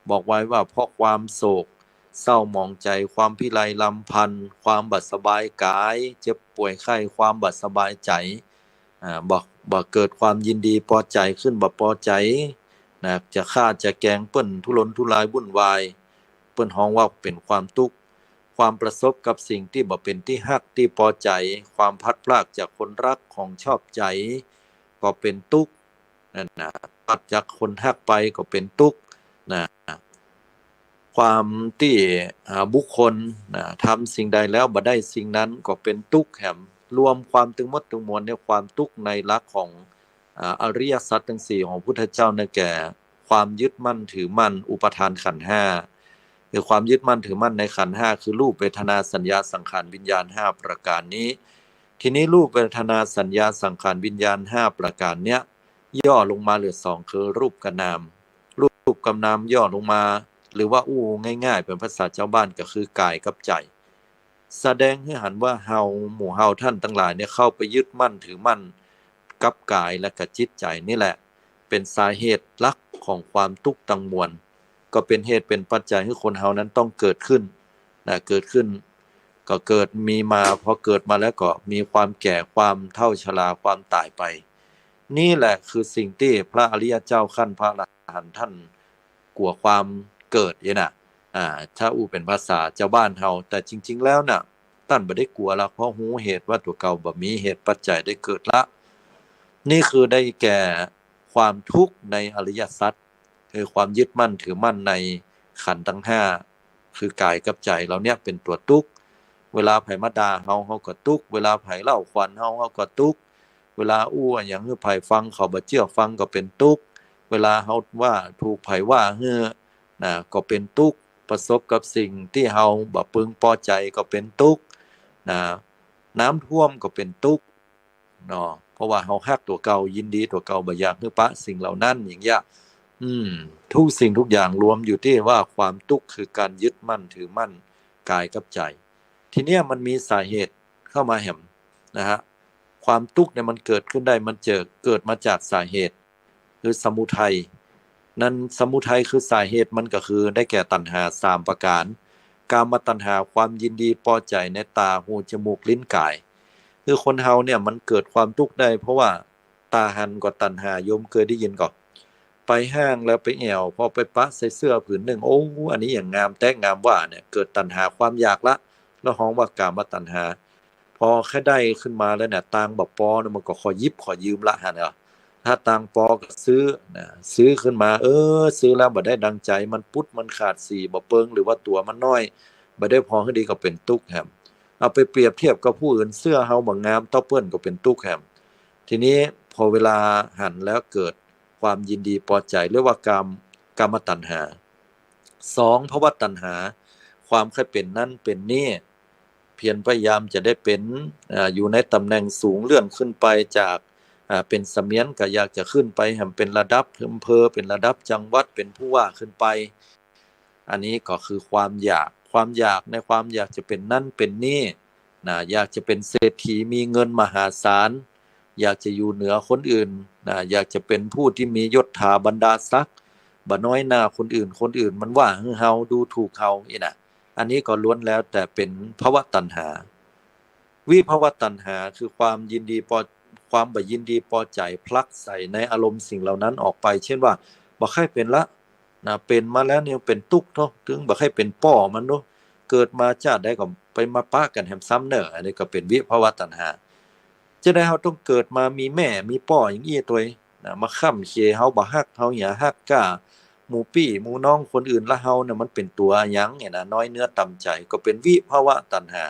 บอกไว้ว่าเพราะความโศกเศร้าหมองใจ๋ ความพิไรรำพัน ความบ่สบายก๋าย เจ็บป่วยไข้ ความบ่สบายใจ๋ อ่า บ่ บ่เกิดความยินดีปอใจ๋ขึ้น บ่ปอใจ๋นะ จะฆ่าจะแกล้งเปิ้น ทุรนทุรายวุ่นวาย เปิ้นฮ้องว่าเป๋นความตุ๊กข์ ความประสบกับสิ่งตี้บ่เป๋นตี้ฮักตี้ปอใจ๋ ความพลัดพรากจากคนรักของชอบใจ๋ ก็เป๋นตุ๊กข์ นั่นนะ พลัดจากคนฮักไปก็เป๋นตุ๊กข์นะ ความตี้ อ่า บุคคลนะ ทำสิ่งใดแล้วบ่ได้สิ่งนั้นก็เป๋นตุ๊กข์แหม รวมความตึงหมดตึงมวลเนี่ย ความตุ๊กข์ในหลักของ อ่า อริยสัจตึงสี่ของพุทธเจ้านั่นแก่ ความยึดมั่นถือมั่น อุปาทานขันธ์ห้า คือความยึดมั่นถือมั่นในขันธ์ห้า คือรูป เวทนา สัญญา สังขาร วิญญาณ ห้าประก๋านนี้ ทีนี้รูป เวทนา สัญญา สังขาร วิญญาณ ห้าประก๋านเนี้ย ย่อลงมาเหลือสอง คือรูปกับนาม รูปกับนามย่อลงมา หรือว่าอู้ง่ายๆ เป๋นภาษาจาวบ้านก็คือกายกับใจ๋ แสดงหื้อหันว่าเฮา หมู่เฮาต้านตังหลายเนี่ยเข้าไปยึดมั่นถือมั่นกับกายและกับจิตใจ๋นี่แหละ เป๋นสาเหตุหลักของความตุ๊กข์ตังมวล ก็เป๋นเหตุเป๋นปัจจัยหื้อคนเฮานั้นต้องเกิดขึ้นนะ เกิดขึ้น ก็เกิดมีมา พอเกิดมาแล้วก็มีความแก่ ความเฒ่าชรา ความต๋ายไป นี่แหละคือสิ่งตี้พระอริยเจ้าขั้นพระอรหันต์ต้านกั๋วความเกิดเนี่ยนะ อ่า ถ้าอู้เป๋นภาษาจาวบ้านเฮา แต่จริงๆ แล้วน่ะ ต้านบ่ได้กั๋วละ เพราะฮู้เหตุว่าตั๋วเก่าบ่มีเหตุปัจจัยได้เกิดละ นี่คือได้แก่ความทุกข์ในอริยสัจ คือความยึดมั่นถือมั่นในขันธ์ตังห้า คือกายกับใจ๋เฮาเนี่ยเป๋นตั๋วตุ๊กข์ เวลาใผมาด่าเฮา เฮาก็ตุ๊กข์ เวลาใผเล่าขวัญเฮา เฮาก็ตุ๊กข์ เวลาอู้อะหยังหื้อใผฟัง เขาบ่เจื้อฟังก็เป๋นตุ๊กข์ เวลาเฮาว่าถูกใผว่าหื้อนะ ก็เป๋นตุ๊กข์ ประสบกับสิ่งตี้เฮาบ่พึงปอใจ๋ก็เป๋นตุ๊กข์นะ น้ำท่วมก็เป๋นตุ๊กข์เนาะ เพราะว่าเฮาฮักตั๋วเก่า ยินดีตั๋วเก่า บ่อยากหื้อปะสิ่งเหล่านั้นอย่างเงี้ย อืม ทุกสิ่งทุกอย่างรวมอยู่ตี้ว่าความตุ๊กข์คือการยึดมั่นถือมั่นกายกับใจ๋ ทีเนี้ยมันมีสาเหตุเข้ามาแหมนะฮะ ความตุ๊กข์เนี่ยมันเกิดขึ้นได้ มันเจิด เกิดมาจากสาเหตุ คือสมุทัย นั้นสมุทัยคือสาเหตุมันก็คือได้แก่ตัณหาสามประก๋าน กามตัณหา ความยินดีปอใจ๋ในต๋า หู จมูก ลิ้น ก๋าย คือคนเฮาเนี่ยมันเกิดความตุ๊กข์ได้ เพราะว่าต๋าหันก็ตัณหา โยมเกยได้ยินก่อ ไปห้างแล้วไปแอ่ว พอไปปะใส่เสื้อผืนนึ่ง โอ้ อันนี้อย่างงามแต๊งามว่าเนี่ย เกิดตัณหาความอยากละ แล้วฮ้องว่ากามตัณหา พอแค่ได้ขึ้นมาแล้วเนี่ย ตางบ่ปอเนี่ย มันก็ขอหยิบขอยืมละหั้นเหรอ ถ้าตางปอก็ซื้อนะ ซื้อขึ้นมา เออ ซื้อแล้วบ่ได้ดังใจ๋ มันปุดมันขาด สีบ่เปิง หรือว่าตั๋วมันน้อย บ่ได้ผ่อหื้อดีก็เป๋นตุ๊กข์แหม เอาไปเปรียบเทียบกับผู้อื่น เสื้อเฮาบ่งามเต้าเปิ้นก็เป๋นตุ๊กข์แหม ทีนี้พอเวลาหันแล้วเกิดความยินดีปอใจ๋ เรียกว่ากาม กามตัณหา สอง ภวตัณหา ความใค่เป๋นนั้นเป๋นนี้ เพียรพยายามจะได้เป๋น อ่า อยู่ในตำแหน่งสูง เลื่อนขึ้นไปจาก อ่า เป๋นเสมียนก็อยากจะขึ้นไปแหมเป๋นระดับอำเภอ เป๋นระดับจังหวัด เป๋นผู้ว่าขึ้นไป อันนี้ก็คือความอยาก ความอยากในความอยากจะเป๋นนั้นเป๋นนี้นะ อยากจะเป๋นเศรษฐีมีเงินมหาศาล อยากจะอยู่เหนือคนอื่นนะ อยากจะเป๋นผู้ตี้มียศถาบรรดาศักดิ์ บ่น้อยหน้าคนอื่น คนอื่นมันว่าหื้อเฮา ดูถูกเฮาอี้นะ อันนี้ก็ล้วนแล้วแต่เป๋นภวตัณหา วิภวตัณหาคือความยินดีปอ ความบ่ยินดีปอใจ๋ผลักใส่ในอารมณ์สิ่งเหล่านั้นออกไป เช่นว่า บ่ใค่เป๋นละ นะ เป๋นมาแล้วเนี่ยเป๋นตุ๊กข์เนาะ เถิงบ่ใค่เป๋นป้อมันเนาะ เกิดมาจาติใดก็ไปมาปะกั๋นแหมซ้ำเน่อ อันนี้ก็เป๋นวิภวตัณหา จะใดเฮาต้องเกิดมามีแม่มีป้ออย่างอี้ตวย นะ มาค้ำเขวเฮา บ่ฮักเฮา หยาฮักก้า หมู่ปี้หมู่น้องคนอื่นละเฮาเนี่ย มันเป๋นตั๋วหยังเนี่ยนะ น้อยเนื้อต่ำใจ๋ ก็เป๋นวิภวตัณหา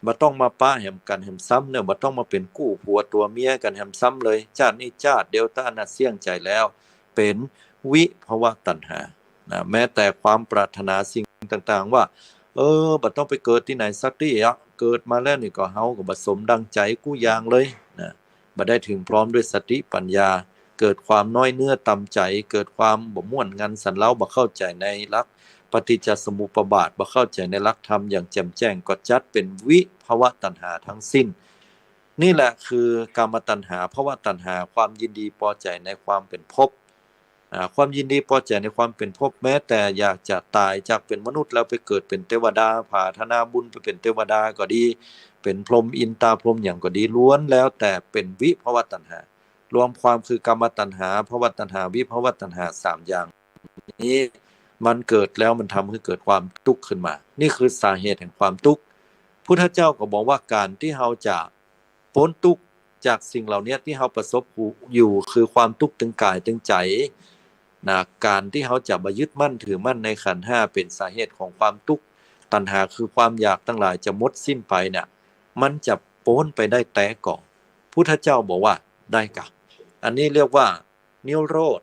บ่ต้องมาปะแหมกั๋นแหมซ้ำเน่อ บ่ต้องมาเป๋นกู้ผัวตั๋วเมียกั๋นแหมซ้ำเลย จาตินี้จาติเดียวเต้าอั้นนะ เสี้ยงใจ๋แล้ว เป๋นวิภวตัณหา นะ แม้แต่ความปรารถนาสิ่งต่างๆ ว่า เออ บ่ต้องไปเกิดตี้ไหนสักตี้อะ เกิดมาแล้วนี่ก็เฮาก็บ่สมดังใจ๋กู้อย่างเลย นะ บ่ได้เถิงพร้อมด้วยสติปัญญา เกิดความน้อยเนื้อต่ำใจ๋ เกิดความบ่ม่วนงันสันเล้า บ่เข้าใจ๋ในหลักปฏิจจสมุปบาท บ่เข้าใจ๋ในหลักธรรมอย่างแจ่มแจ้ง ก็จัดเป๋นวิภวตัณหาทั้งสิ้น นี่แหละคือกามตัณหา ภวตัณหา ความยินดีปอใจ๋ในความเป๋นภพ อ่า ความยินดีปอใจ๋ในความเป๋นภพ แม้แต่อยากจะต๋ายจากเป๋นมนุษย์แล้วไปเกิดเป๋นเตวดา ผาถนาบุญไปเป๋นเตวดาก็ดี เป๋นพรหมอินตาพรหมหยังก็ดี ล้วนแล้วแต่เป๋นวิภวตัณหา รวมความคือกามตัณหา ภวตัณหา วิภวตัณหา สามอย่างนี้ มันเกิดแล้วมันทำหื้อเกิดความตุ๊กข์ขึ้นมา นี่คือสาเหตุแห่งความตุ๊กข์ พุทธเจ้าก็บอกว่าก๋านตี้เฮาจะ ป๊นตุ๊กข์จากสิ่งเหล่านี้ตี้เฮาประสบอยู่ คือความตุ๊กข์ตึงก๋ายตึงใจ๋ นะ ก๋านตี้เฮาจะบ่ยึดมั่นถือมั่นในขันธ์ห้าเป๋นสาเหตุของความตุ๊กข์ ตัณหาคือความอยากตังหลายจะหมดสิ้นไปเนี่ย มันจะป๊นไปได้แต๊ก่อ พุทธเจ้าบอกว่าได้ก่ะ อันนี้เรียกว่านิโรธ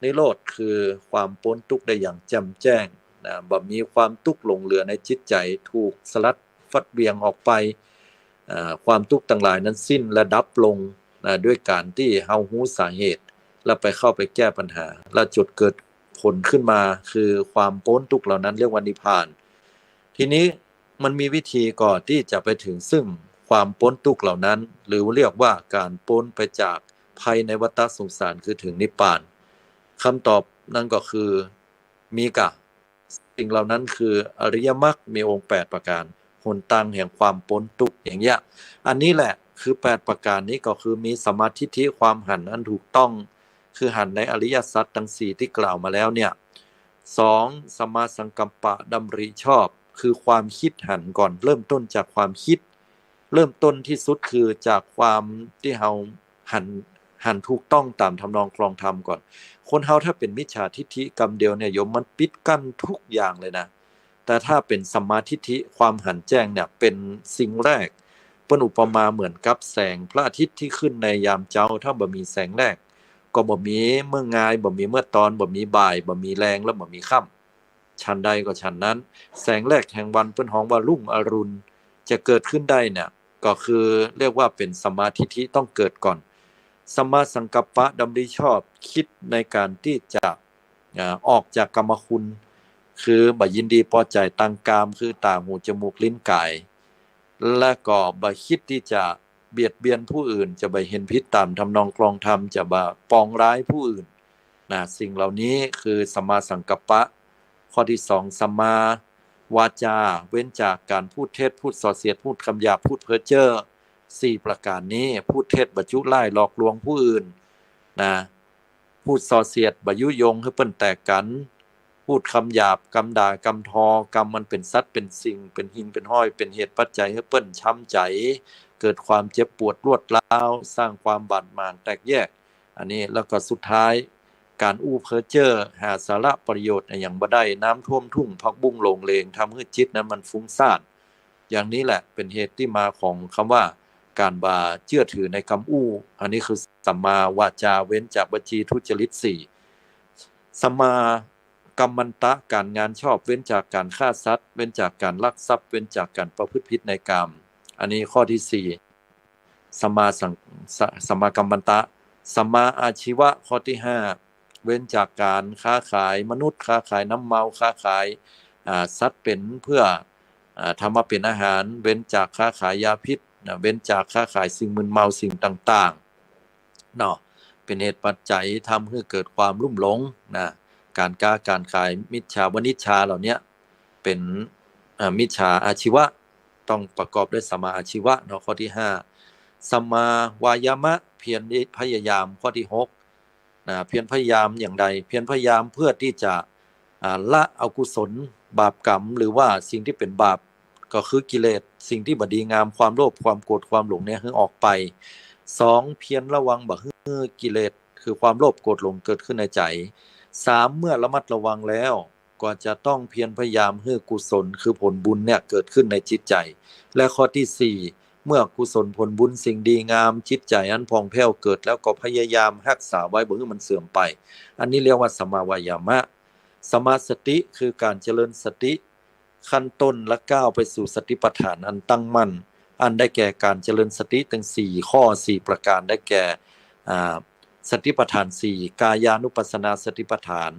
นิโรธคือความป๊นตุ๊กข์ได้อย่างแจ่มแจ้ง นะ บ่มีความตุ๊กข์หลงเหลือในจิตใจ๋ ถูกสลัดฟัดเหวี่ยงออกไป อ่า ความตุ๊กข์ตังหลายนั้นสิ้นและดับลง นะ ด้วยก๋านตี้เฮาฮู้สาเหตุ แล้วไปเข้าไปแก้ปัญหา แล้วจุดเกิดผลขึ้นมา คือความป๊นตุ๊กข์เหล่านั้นเรียกว่านิพพาน ทีนี้มันมีวิธีก่อตี้จะไปเถิงซึ่งความป๊นตุ๊กข์เหล่านั้น หรือเรียกว่าก๋านป๊นไปจากภัยในวัฏสงสาร คือเถิงนิพพาน คำตอบนั้นก็คือ มีก่ะ สิ่งเหล่านั้นคืออริยมรรค มีองค์แปดประก๋าน หนตางแห่งความป๊นตุ๊กข์อย่างเงี้ย อันนี้แหละคือแปดประก๋านนี้ก็คือมีสัมมาทิฏฐิ ความหันอันถูกต้อง คือหันในอริยสัจตังสี่ตี้กล่าวมาแล้วเนี่ย สอง สัมมาสังกัปปะ ดำริชอบ คือความคิดหันก่อน เริ่มต้นจากความคิด เริ่มต้นตี้สุดคือจากความตี้เฮาหัน หันถูกต้องต๋ามทำนองคลองธรรมก่อน คนเฮาถ้าเป๋นมิจฉาทิฏฐิกำเดียวเนี่ยโยม มันปิดกั้นทุกอย่างเลยนะ แต่ถ้าเป๋นสัมมาทิฏฐิ ความหันแจ้งเนี่ย เป๋นสิ่งแรก เปิ้นอุปมาเหมือนกับแสงพระอาทิตย์ตี้ขึ้นในยามเจ๊า ถ้าบ่มีแสงแรก ก็บ่มีเมื่องาย บ่มีเมื่อตอน บ่มีบ่าย บ่มีแลง แล้วบ่มีค่ำ ฉันใดก็ฉันนั้น แสงแรกแห่งวันเปิ้นฮ้องว่ารุ่งอรุณ จะเกิดขึ้นได้เนี่ย ก็คือเรียกว่าเป๋นสัมมาทิฏฐิต้องเกิดก่อน สัมมาสังกัปปะ ดำริชอบ คิดในก๋านตี้จะ อ่า ออกจากกามคุณ คือบ่ยินดีปอใจ๋ตางกาม คือต๋า หู จมูก ลิ้น ก๋าย และก็บ่คิดตี้จะเบียดเบียนผู้อื่น จะบ่เห็นผิดต๋ามทำนองคลองธรรม จะบ่ปองร้ายผู้อื่น นะ สิ่งเหล่านี้คือสัมมาสังกัปปะ ข้อตี้สอง สัมมาวาจา เว้นจากก๋านพูดเท็จ พูดส่อเสียด พูดกำหยาบ พูดเพ้อเจ้อ สี่ประก๋านนี้ พูดเท็จ บ่จุล่ายหลอกลวงผู้อื่น นะ พูดส่อเสียด บ่ยุยงหื้อเปิ้นแตกกั๋น พูดกำหยาบ กำด่า กำทอ กำอันเป๋นสัตว์เป๋นสิ่ง เป๋นหิ่งเป๋นห้อย เป๋นเหตุปัจจัยหื้อเปิ้นช้ำใจ๋ เกิดความเจ็บปวดรวดร้าว สร้างความบาดหมางแตกแยก อันนี้ แล้วก็สุดท้าย ก๋านอู้เพ้อเจ้อ หาสาระประโยชน์อะหยังบ่ได้ น้ำท่วมทุ่ง ผักบุ้งหลงเหลง ทำหื้อจิตนั้นมันฟุ้งซ่าน อย่างนี้แหละเป๋นเหตุตี้มาของกำว่าก๋านบ่เจื้อถือในกำอู้ อันนี้คือสัมมาวาจา เว้นจากวจีทุจริตสี่ สัมมากัมมันตะ ก๋านงานชอบ เว้นจากก๋านฆ่าสัตว์ เว้นจากก๋านลักทรัพย์ เว้นจากก๋านประพฤติผิดในกาม อันนี้ข้อตี้สี่ สัมมาสัง ส- สัมมากัมมันตะ สัมมาอาชีวะ ข้อตี้ห้า เว้นจากก๋านค้าขายมนุษย์ ค้าขายน้ำเมา ค้าขาย อ่า สัตว์เป๋นเปื้อ อ่า ทำมาเป๋นอาหาร เว้นจากค้าขายยาพิษ นะ เว้นจากค้าขายสิ่งมึนเมาสิ่งต่างๆ เนาะ เป๋นเหตุปัจจัยทำหื้อเกิดความลุ่มหลง นะ ก๋านค้าก๋านขายมิจฉาวณิชฌาเหล่านี้เป๋น อ่า มิจฉาอาชีวะ ต้องประกอบด้วยสัมมาอาชีวะเนาะ ข้อตี้ห้า สัมมาวายามะ เพียรพยายาม ข้อตี้หก นะ เพียรพยายามอย่างใด เพียรพยายามเพื่อตี้จะ อ่า ละอกุศลบาปกรรม หรือว่าสิ่งตี้เป๋นบาป ก็คือกิเลส สิ่งตี้บ่ดีงาม ความโลภ ความโกรธ ความหลงเนี่ย หื้อออกไป สอง เพียรระวังบ่หื้อกิเลส คือความโลภ โกรธ หลงเกิดขึ้นในใจ๋ สาม เมื่อระมัดระวังแล้ว ก็จะต้องเพียรพยายามหื้อกุศล คือผลบุญเนี่ยเกิดขึ้นในจิตใจ๋ และข้อตี้สี่ เมื่อกุศลผลบุญสิ่งดีงาม จิตใจ๋อันผ่องแผ้วเกิดแล้วก็พยายามฮักษาไว้บ่หื้อมันเสื่อมไป อันนี้เรียกว่าสัมมาวายามะ สัมมาสติ คือก๋านเจริญสติ ขั้นต้นและก้าวไปสู่สติปัฏฐานอันตั้งมั่น อันได้แก่ก๋านเจริญสติตึงสี่ข้อ สี่ประก๋าน ได้แก่ อ่า สติปัฏฐานสี่ กายานุปัสสนาสติปัฏฐาน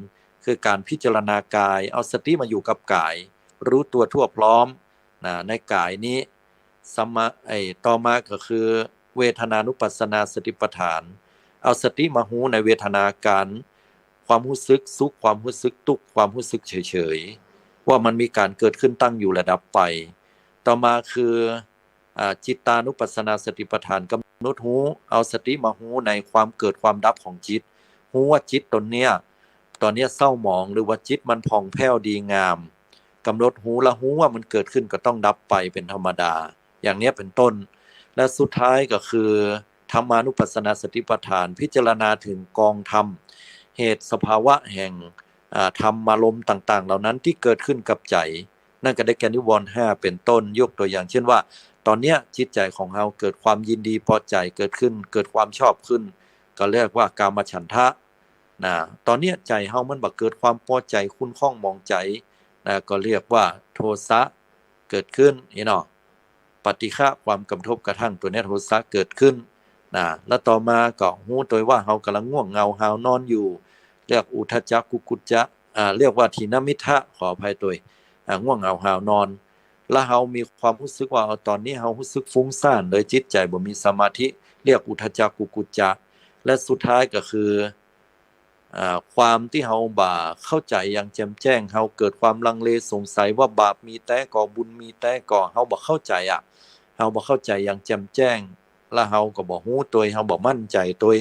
คือก๋านพิจารณากาย เอาสติมาอยู่กับกาย รู้ตัวทั่วพร้อม นะ ในกายนี้ สัมมา ไอ้ ต่อมาก็คือเวทนานุปัสสนาสติปัฏฐาน เอาสติมาฮู้ในเวทนาอาก๋าน ความฮู้สึกสุข ความฮู้สึกตุ๊กข์ ความฮู้สึกเฉยๆ ว่ามันมีก๋านเกิดขึ้นตั้งอยู่และดับไป ต่อมาคือ อ่า จิตตานุปัสสนาสติปัฏฐาน กำหนดฮู้ เอาสติมาฮู้ในความเกิดความดับของจิต ฮู้ว่าจิตตนเนี้ย ต๋อนเนี้ยเศร้าหมอง หรือว่าจิตมันผ่องแผ้วดีงาม กำหนดฮู้ และฮู้ว่ามันเกิดขึ้นก็ต้องดับไปเป๋นธรรมดา อย่างเนี้ยเป๋นต้น และสุดท้ายก็คือธรรมานุปัสสนาสติปัฏฐาน พิจารณาเถิงกองธรรม เหตุสภาวะแห่ง อ่า ธรรมารมณ์ต่างๆ เหล่านั้นตี้เกิดขึ้นกับใจ๋ นั่นก็ได้แก่นิวรณ์ห้าเป๋นต้น ยกตั๋วอย่างเช่นว่า ต๋อนเนี้ยจิตใจ๋ของเฮาเกิดความยินดีพอใจ๋เกิดขึ้น เกิดความชอบขึ้น ก็เรียกว่ากามฉันทะ นะ ต๋อนเนี้ยใจ๋เฮามันบ่เกิดความพอใจ๋ขุ่นข้องหมองใจ๋ นะ ก็เรียกว่าโทสะเกิดขึ้น นี่เนาะ ปฏิฆะ ความกระทบกระทั่ง ตั๋วเนี้ยโทสะเกิดขึ้น นะ แล้วต่อมาก็ฮู้ตวยว่าเฮากำลังง่วงเหงาหาวนอนอยู่ เรียกอุทธัจจะกุกุจจะ อ่า เรียกว่าถีนมิทธะ ขออภัยตวย อ่า ง่วงเหงาหาวนอน แล้วเฮามีความฮู้สึกว่า เออ ต๋อนนี้เฮาฮู้สึกฟุ้งซ่าน โดยจิตใจ๋บ่มีสมาธิ เรียกอุทธัจจะกุกุจจะ และสุดท้ายก็คือ อ่า ความตี้เฮาบ่เข้าใจ๋อย่างแจ่มแจ้ง เฮาเกิดความลังเลสงสัยว่าบาปมีแต๊ก่อ บุญมีแต๊ก่อ เฮาบ่เข้าใจ๋อะ เฮาบ่เข้าใจ๋อย่างแจ่มแจ้ง และเฮาก็บ่ฮู้ตวย เฮาบ่มั่นใจ๋ตวย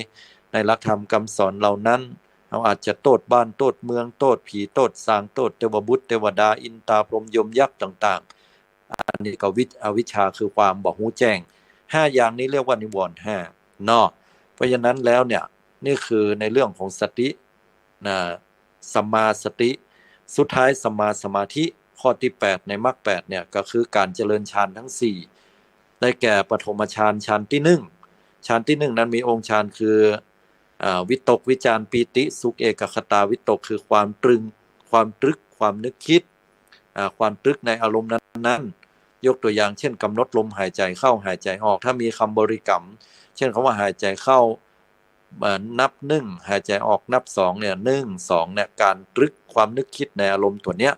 ในหลักธรรมกำสอนเหล่านั้น เฮาอาจจะโต้ษบ้านโต้ษเมือง โต้ษผีโต้ษสาง โต้ษเตวบุตรเตวดา อินตาพรหมยมยักษ์ต่างๆ อันนี้ก็วิช- อวิชชาคือความบ่ฮู้แจ้ง ห้าอย่างนี้เรียกว่านิวรณ์ห้าเนาะ เพราะฉะนั้นแล้วเนี่ย นี่คือในเรื่องของสติ นะ สัมมาสติ สุดท้ายสัมมาสมาธิ ข้อตี้แปดในมรรคแปดเนี่ย ก็คือก๋านเจริญฌานทั้งสี่ ได้แก่ปฐมฌาน ฌานตี้หนึ่ง ฌานตี้หนึ่งนั้นมีองค์ฌานคือ อ่า วิตกวิจารปีติสุข เอกัคคตาวิตก คือความตรึง ความตรึก ความนึกคิด อ่า ความตรึกในอารมณ์นั้นๆ ยกตั๋วอย่างเช่น กำหนดลมหายใจ๋เข้าหายใจ๋ออก ถ้ามีคำบริกรรม เช่นคำว่าหายใจ๋เข้า เอ่อ นับหนึ่ง หายใจ๋ออกนับสองเนี่ย หนึ่ง สองเนี่ย ก๋านตรึกความนึกคิดในอารมณ์ตั๋วเนี้ย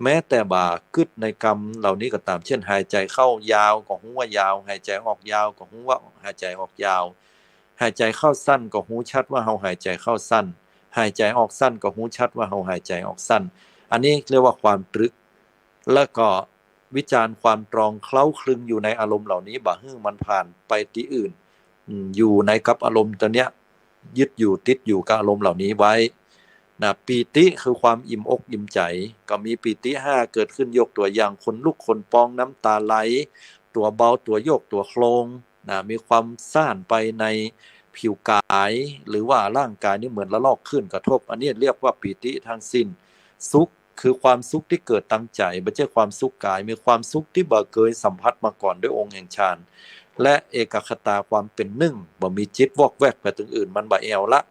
แม้แต่บ่ากึ๊ดในกำเหล่านี้ก็ต๋าม เช่น หายใจ๋เข้ายาวก็ฮู้ว่ายาว หายใจ๋ออกยาวก็ฮู้ว่าหายใจ๋ออกยาว หายใจ๋เข้าสั้นก็ฮู้ชัดว่าเฮาหายใจ๋เข้าสั้น หายใจ๋ออกสั้นก็ฮู้ชัดว่าเฮาหายใจ๋ออกสั้น อันนี้เรียกว่าความตรึก แล้วก็วิจารความตรองเคล้าคลึงอยู่ในอารมณ์เหล่านี้ บ่หื้อมันผ่านไปตี้อื่น อืม อยู่ในกับอารมณ์ตั๋วเนี้ย ยึดอยู่ติดอยู่กับอารมณ์เหล่านี้ไว้ นะ ปีติคือความอิ่มอกอิ่มใจ๋ ก็มีปีติห้าเกิดขึ้น ยกตั๋วอย่าง ขนลุกขนพอง น้ำต๋าไหล ตั๋วเบา ตั๋วโยก ตั๋วโคลง นะ มีความซ่านไปในผิวก๋าย หรือว่าร่างก๋ายนี่เหมือนละลอกคลื่นกระทบ อันนี้เรียกว่าปีติทั้งสิ้น สุขคือความสุขตี้เกิดตังใจ๋ บ่ใจ้ความสุขก๋าย มีความสุขตี้บ่เกยสัมผัสมาก่อนด้วยองค์แห่งฌาน และเอกัคคตา ความเป๋นหนึ่ง บ่มีจิตวอกแวกไปตึงอื่น มันบ่แอ่วละ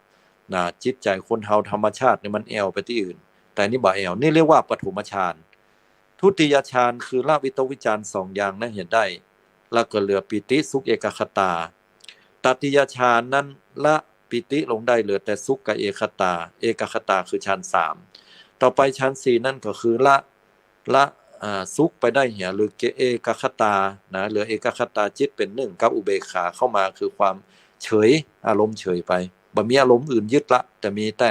นะ จิตใจ๋คนเฮาธรรมชาตินี่มันแอ่วไปตี้อื่น แต่นี่บ่แอ่ว นี่เรียกว่าปฐมฌาน ทุติยฌานคือละวิตกวิจารสองอย่างนั้นเหียได้ แล้วก็เหลือปีติสุขเอกัคคตา ตติยฌานนั้นละปีติลงได้ เหลือแต่สุขกับเอกัคคตา เอกัคคตาคือฌานสาม ต่อไปฌานสี่นั้นก็คือละ ละ อ่า สุขไปได้เหีย เหลือเอกัคคตา นะ เหลือเอกัคคตาจิตเป๋นหนึ่งกับอุเบกขาเข้ามา คือความเฉย อารมณ์เฉยไป บ่มีอารมณ์อื่นยึดละ แต่มีแต่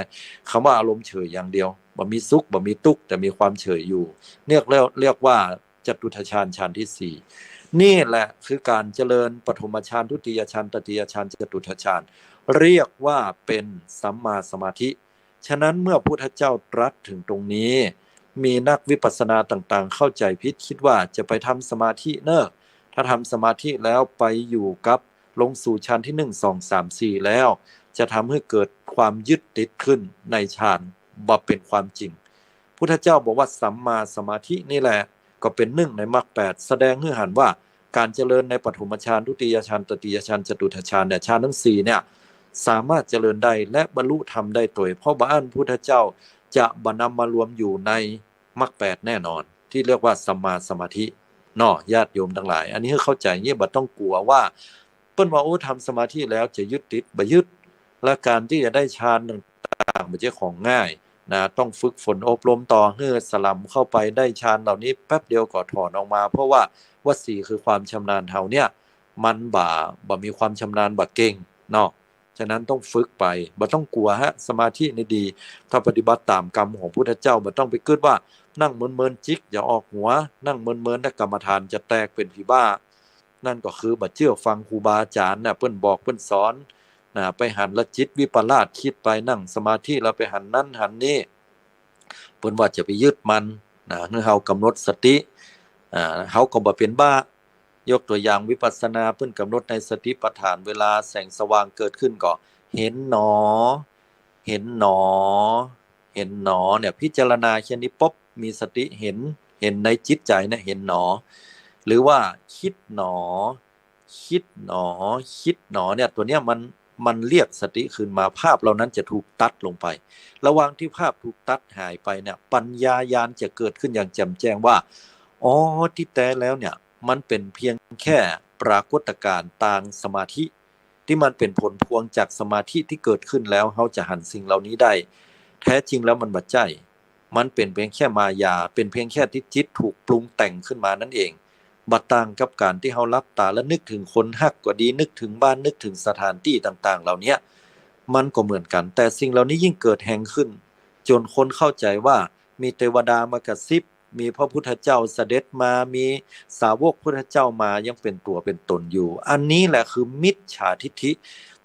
คำว่าอารมณ์เฉยอย่างเดียว บ่มีสุข บ่มีตุ๊กข์ แต่มีความเฉยอยู่ เรียกแล้ว เรียกว่าจตุตถฌาน ฌานที่สี่ นี่แหละคือการเจริญปฐมฌาน ทุติยฌาน ตติยฌาน จตุตถฌาน เรียกว่าเป็นสัมมาสมาธิ ฉะนั้นเมื่อพุทธเจ้าตรัสถึงตรงนี้ มีนักวิปัสสนาต่างๆ เข้าใจผิด คิดว่าจะไปทำสมาธิเน่อ ถ้าทำสมาธิแล้วไปอยู่กับ ลงสู่ฌานที่หนึ่ง สอง สาม สี่ แล้ว จะทำให้เกิดความยึดติดขึ้นในฌาน บ่เป๋นความจริง พุทธเจ้าบอกว่าสัมมาสมาธินี่แหละ ก็เป๋นหนึ่งในมรรคแปด แสดงหื้อหันว่า การเจริญในปฐมฌาน ทุติยฌาน ตติยฌาน จตุตถฌานเนี่ย ฌานทั้งสี่เนี่ย สามารถเจริญได้และบรรลุธรรมได้ตวย เพราะบ่อั้นพุทธเจ้าจะบ่นำมารวมอยู่ในมรรคแปดแน่นอน ตี้เรียกว่าสัมมาสมาธิเนาะ ญาติโยมตังหลาย อันนี้หื้อเข้าใจ๋อย่างนี้ บ่ต้องกั๋วว่า เปิ้นว่า โอ้ ทำสมาธิแล้วจะยึดติด บ่ยึด และการตี้จะได้ฌานต่างๆ บ่ใจ้ของง่ายนะ ต้องฝึกฝนอบรมต่อ หื้อสล่ำเข้าไปได้ฌานเหล่านี้แป๊บเดียวก็ถอนออกมา เพราะว่าวสีคือความชำนาญเฮาเนี่ย มันบ่ บ่มีความชำนาญ บ่เก่งเนาะ ฉะนั้นต้องฝึกไป บ่ต้องกั๋วฮะ สมาธินี่ดี ถ้าปฏิบัติต๋ามกำของพุทธเจ้า บ่ต้องไปกึ๊ดว่า นั่งเมินๆ จิกอย่าออกหัว นั่งเมินๆ แล้วกรรมฐานจะแตกเป๋นผีบ้า นั่นก็คือบ่เจื้อฟังครูบาอาจ๋ารย์น่ะ เปิ้นบอกเปิ้นสอน นะ ไปหันละจิตวิปลาส กึ๊ดไปนั่งสมาธิแล้วไปหันนั้นหันนี้ เปิ้นว่าจะไปยึดมั่นนะ หื้อเฮากำหนดสติ อ่า เฮาก็บ่เป๋นบ้า ยกตั๋วอย่างวิปัสสนา เปิ้นกำหนดในสติปัฏฐาน เวลาแสงสว่างเกิดขึ้นก็เห็นหนอ เห็นหนอ เห็นหนอเนี่ย พิจารณาแค่นี้ปุ๊บ มีสติเห็น เห็นในจิตใจ๋เนี่ย เห็นหนอ หรือว่าคิดหนอ คิดหนอ คิดหนอเนี่ย ตั๋วเนี้ยมัน มันเรียกสติคืนมา ภาพเหล่านั้นจะถูกตัดลงไป ระหว่างตี้ภาพถูกตัดหายไปเนี่ย ปัญญาญาณจะเกิดขึ้นอย่างแจ่มแจ้งว่า อ๋อ ตี้แต๊แล้วเนี่ย มันเป๋นเพียงแค่ปรากฏการณ์ตางสมาธิ ตี้มันเป๋นผลพวงจากสมาธิตี้เกิดขึ้นแล้ว เฮาจะหันสิ่งเหล่านี้ได้ แท้จริงแล้วมันบ่ใจ้ มันเป๋นเพียงแค่มายา เป๋นเพียงแค่ตี้จิตถูกปรุงแต่งขึ้นมานั้นเอง บ่ต่างกับการตี้เฮาหลับต๋าแล้วนึกเถิงคนฮักก็ดี นึกเถิงบ้าน นึกเถิงสถานตี้ต่างๆ เหล่าเนี้ย มันก็เหมือนกั๋น แต่สิ่งเหล่านี้ยิ่งเกิดแฮงขึ้น จ๋นคนเข้าใจ๋ว่ามีเตวดามากระซิบ มีพระพุทธเจ้าเสด็จมา มีสาวกพุทธเจ้ามา ยังเป๋นตั๋วเป๋นต๋นอยู่ อันนี้แหละคือมิจฉาทิฏฐิ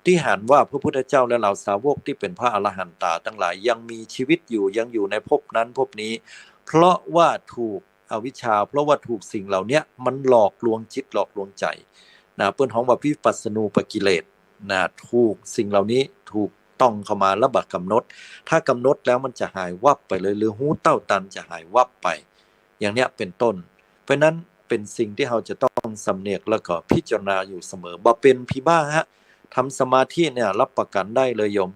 ตี้หันว่าพระพุทธเจ้าและเหล่าสาวกตี้เป๋นพระอรหันตาตังหลายยังมีชีวิตอยู่ ยังอยู่ในภพนั้นภพนี้ เพราะว่าถูกอวิชชา เพราะว่าถูกสิ่งเหล่าเนี้ยมันหลอกลวงจิตหลอกลวงใจ๋นะ เปิ้นฮ้องว่าวิปัสสนูปกิเลสนะ ถูกสิ่งเหล่านี้ถูกต้องเข้ามาแล้วบ่กำหนด ถ้ากำหนดแล้วมันจะหายวับไปเลย หรือฮู้เต้าตันจะหายวับไป อย่างเนี้ยเป๋นต้น เพราะฉะนั้นเป๋นสิ่งตี้เฮาจะต้องสำเนึกแล้วก็พิจารณาอยู่เสมอ บ่เป๋นผีบ้าฮะ ทำสมาธิเนี่ยรับประกันได้เลยโยม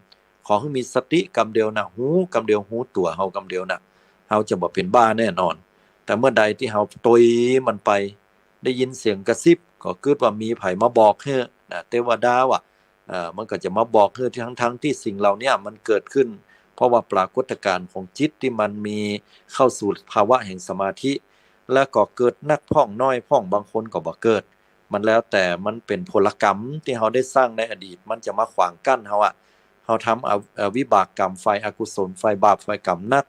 ขอหื้อมีสติกำเดียวนะ ฮู้กำเดียว ฮู้ตั๋วเฮากำเดียวนะ เฮาจะบ่เป๋นบ้าแน่นอน แต่เมื่อใดตี้เฮาตวยมันไป ได้ยินเสียงกระซิบ ก็กึ๊ดว่ามีใผมาบอกหื้อนะ เตวดาว่ะ เอ่อ มันก็จะมาบอกหื้อ ตี้ทั้งๆ ตี้สิ่งเหล่าเนี้ยมันเกิดขึ้น เพราะว่าปรากฏการณ์ของจิตตี้มันมีเข้าสู่ภาวะแห่งสมาธิ แล้วก็เกิดนักพ่องน้อยพ่อง บางคนก็บ่เกิด มันแล้วแต่ มันเป๋นผลกรรมตี้เฮาได้สร้างในอดีต มันจะมาขวางกั้นเฮาอะ เฮาทำเอา เอ่อ วิบากกรรมฝ่ายอกุศล ฝ่ายบาป ฝ่ายกรรมหนัก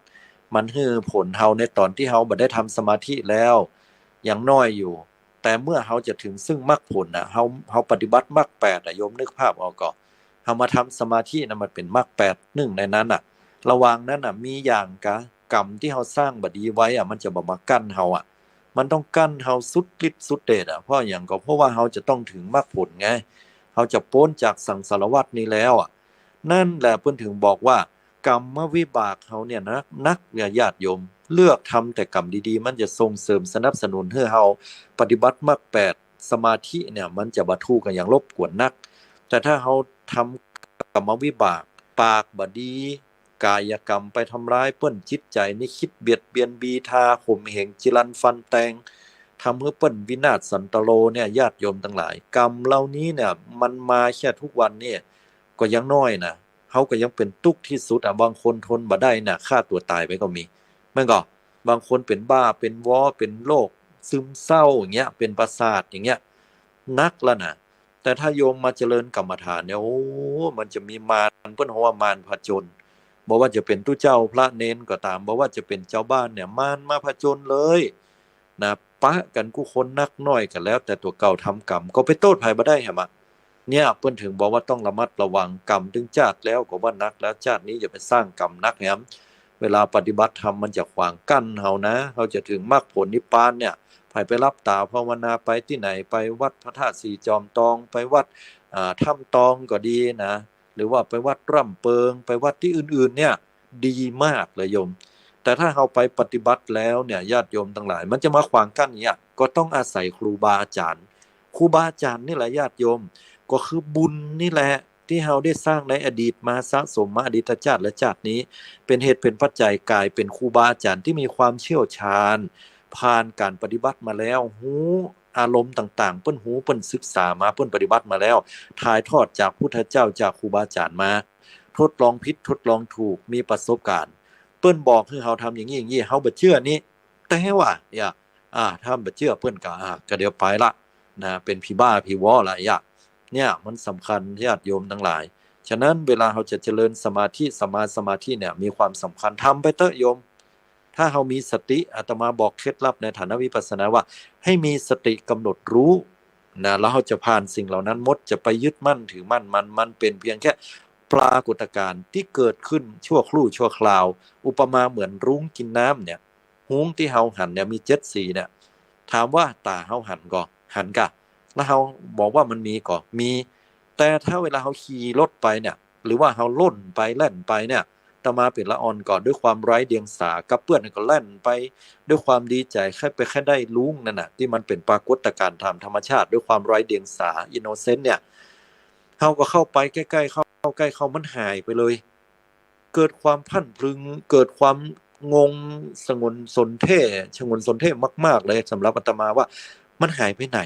มันหื้อผลเฮาในต๋อนตี้เฮาบ่ได้ทำสมาธิแล้ว ยังน้อยอยู่ แต่เมื่อเฮาจะเถิงซึ่งมรรคผลน่ะ เฮา เฮาปฏิบัติมรรคแปดอะ โยมนึกภาพเอาก่อ เฮามาทำสมาธิน่ะ มันเป๋นมรรคแปด นึ่งในนั้นน่ะ ระหว่างนั้นน่ะ มีอย่างกะ กรรมตี้เฮาสร้างบ่ดีไว้อะ มันจะบ่มากั้นเฮาอะ มันต้องกั้นเฮาสุดฤทธิ์สุดเดชอะ เพราะหยัง ก็เพราะว่าเฮาจะต้องเถิงมรรคผลไง เฮาจะป๊นจากสังสารวัฏนี้แล้วอะ นั่นแหละเปิ้นเถิงบอกว่า กรรมวิบากเฮาเนี่ยนะ หนักเนี่ยญาติโยม เลือกทำแต่กรรมดีๆ มันจะส่งเสริมสนับสนุนหื้อเฮาปฏิบัติมรรคแปด สมาธิเนี่ยมันจะบ่ถูกอะหยัง รบกวนนัก แต่ถ้าเฮาทำกรรมวิบาก ปากบ่ดี กายกรรมไปทำร้ายเปิ้น จิตใจ๋นี่กึ๊ดเบียดเบียน บีทา ข่มเหง จิรันฟันแตง ทำหื้อเปิ้นวินาศสันตโลเนี่ย ญาติโยมตังหลาย กรรมเหล่านี้เนี่ย มันมาแค่ทุกวันเนี่ย ก็ยังน้อยนะ เฮาก็ยังเป๋นตุ๊กข์ตี้สุดอะ บางคนทนบ่ได้นะ ฆ่าตั๋วต๋ายไปก็มี แม่นก่อ บางคนเป๋นบ้า เป๋นวอ เป๋นโรคซึมเศร้าอย่างเงี้ย เป๋นประสาทอย่างเงี้ย หนักแล้วนะ แต่ถ้าโยมมาเจริญกรรมฐานเนี่ย โอ้ มันจะมีมาร เปิ้นฮ้องว่ามารผจญ บ่ว่าจะเป๋นตุ๊เจ้าพระเณรก็ต๋าม บ่ว่าจะเป๋นจาวบ้านเนี่ย มารมาผจญเลยนะ ปะกั๋นกู้คนนักน้อยก็แล้วแต่ตั๋วเก่าทำกรรม ก็ไปโต้ษใผบ่ได้แหมอะ เนี่ยเปิ้นถึงบอกว่าต้องระมัดระวัง กรรมตึงจาติแล้วก็ว่านักแล้ว จาตินี้อย่าไปสร้างกรรมนักแหม เวลาปฏิบัติธรรมมันจะขวางกั้นเฮานะ เฮาจะถึงมรรคผลนิพพานเนี่ย ใผไปหลับต๋าภาวนาไปตี้ไหน ไปวัดพระธาตุสี่จอมตอง ไปวัด อ่า ถ้ำตองก็ดีนะ หรือว่าไปวัดร่ำเปิง ไปวัดตี้อื่นๆ เนี่ย ดีมากเลยโยม แต่ถ้าเฮาไปปฏิบัติแล้วเนี่ย ญาติโยมตังหลาย มันจะมาขวางกั้นเนี่ย ก็ต้องอาศัยครูบาอาจ๋ารย์ ครูบาอาจ๋ารย์นี่แหละญาติโยม ก็คือบุญนี่แหละ ตี้เฮาได้สร้างในอดีตมา สะสมมาอดีตจาติและจาตินี้ เป๋นเหตุเป๋นปัจจัยก๋ายเป๋นครูบาอาจ๋ารย์ตี้มีความเชี่ยวชาญ ผ่านก๋านปฏิบัติมาแล้ว ฮู้อารมณ์ต่างๆ เปิ้นฮู้ เปิ้นศึกษามา เปิ้นปฏิบัติมาแล้ว ถ่ายทอดจากพุทธเจ้า จากครูบาอาจ๋ารย์มา ทดลองผิดทดลองถูก มีประสบการณ์ เปิ้นบอกหื้อเฮาทำอย่างนี้อย่างนี้ เฮาบ่เจื้อนี้ แต่ว่า อย่า อ่า ถ้าบ่เจื้อเปิ้นก็ อ่า ก็เดี๋ยวไปละนะ เป๋นผีบ้าผีวอละ อย่า เนี่ยมันสำคัญญาติโยมตังหลาย ฉะนั้นเวลาเฮาจะเจริญสมาธิ สัมมาสมาธิเนี่ยมีความสำคัญ ทำไปเต๊อะโยม ถ้าเฮามีสติ อาตมาบอกเคล็ดลับในฐานะวิปัสสนาว่า ให้มีสติกำหนดรู้นะ แล้วเฮาจะผ่านสิ่งเหล่านั้นหมด จะไปยึดมั่นถือมั่นมัน มันเป๋นเพียงแค่ปรากฏการณ์ตี้เกิดขึ้นชั่วครู่ชั่วคราว อุปมาเหมือนรุ้งกินน้ำเนี่ย ฮุ้งตี้เฮาหันเนี่ยมีเจ็ดสีเนี่ย ถามว่าต๋าเฮาหันก่อ หันก่ะ แล้วเฮาบอกว่ามันมีก่อ มี แต่ถ้าเวลาเฮาขี่รถไปเนี่ย หรือว่าเฮาล่นไปแล่นไปเนี่ย อาตมาเป๋นละอ่อนก่อ ด้วยความไร้เดียงสา กับเปื้อนก็แล่นไป ด้วยความดีใจ๋ ใค่ไปใค่ได้รุ้งนั่นน่ะ ตี้มันเป๋นปรากฏการณ์ต๋ามธรรมชาติ ด้วยความไร้เดียงสา innocent เนี่ย เฮาก็เข้าไปใก้ๆ เข้าใก้เข้า มันหายไปเลย เกิดความพลันพรึง เกิดความงง สงวนสนเท่ สงวนสนเท่มากๆ เลย สำหรับอาตมาว่า มันหายไปไหน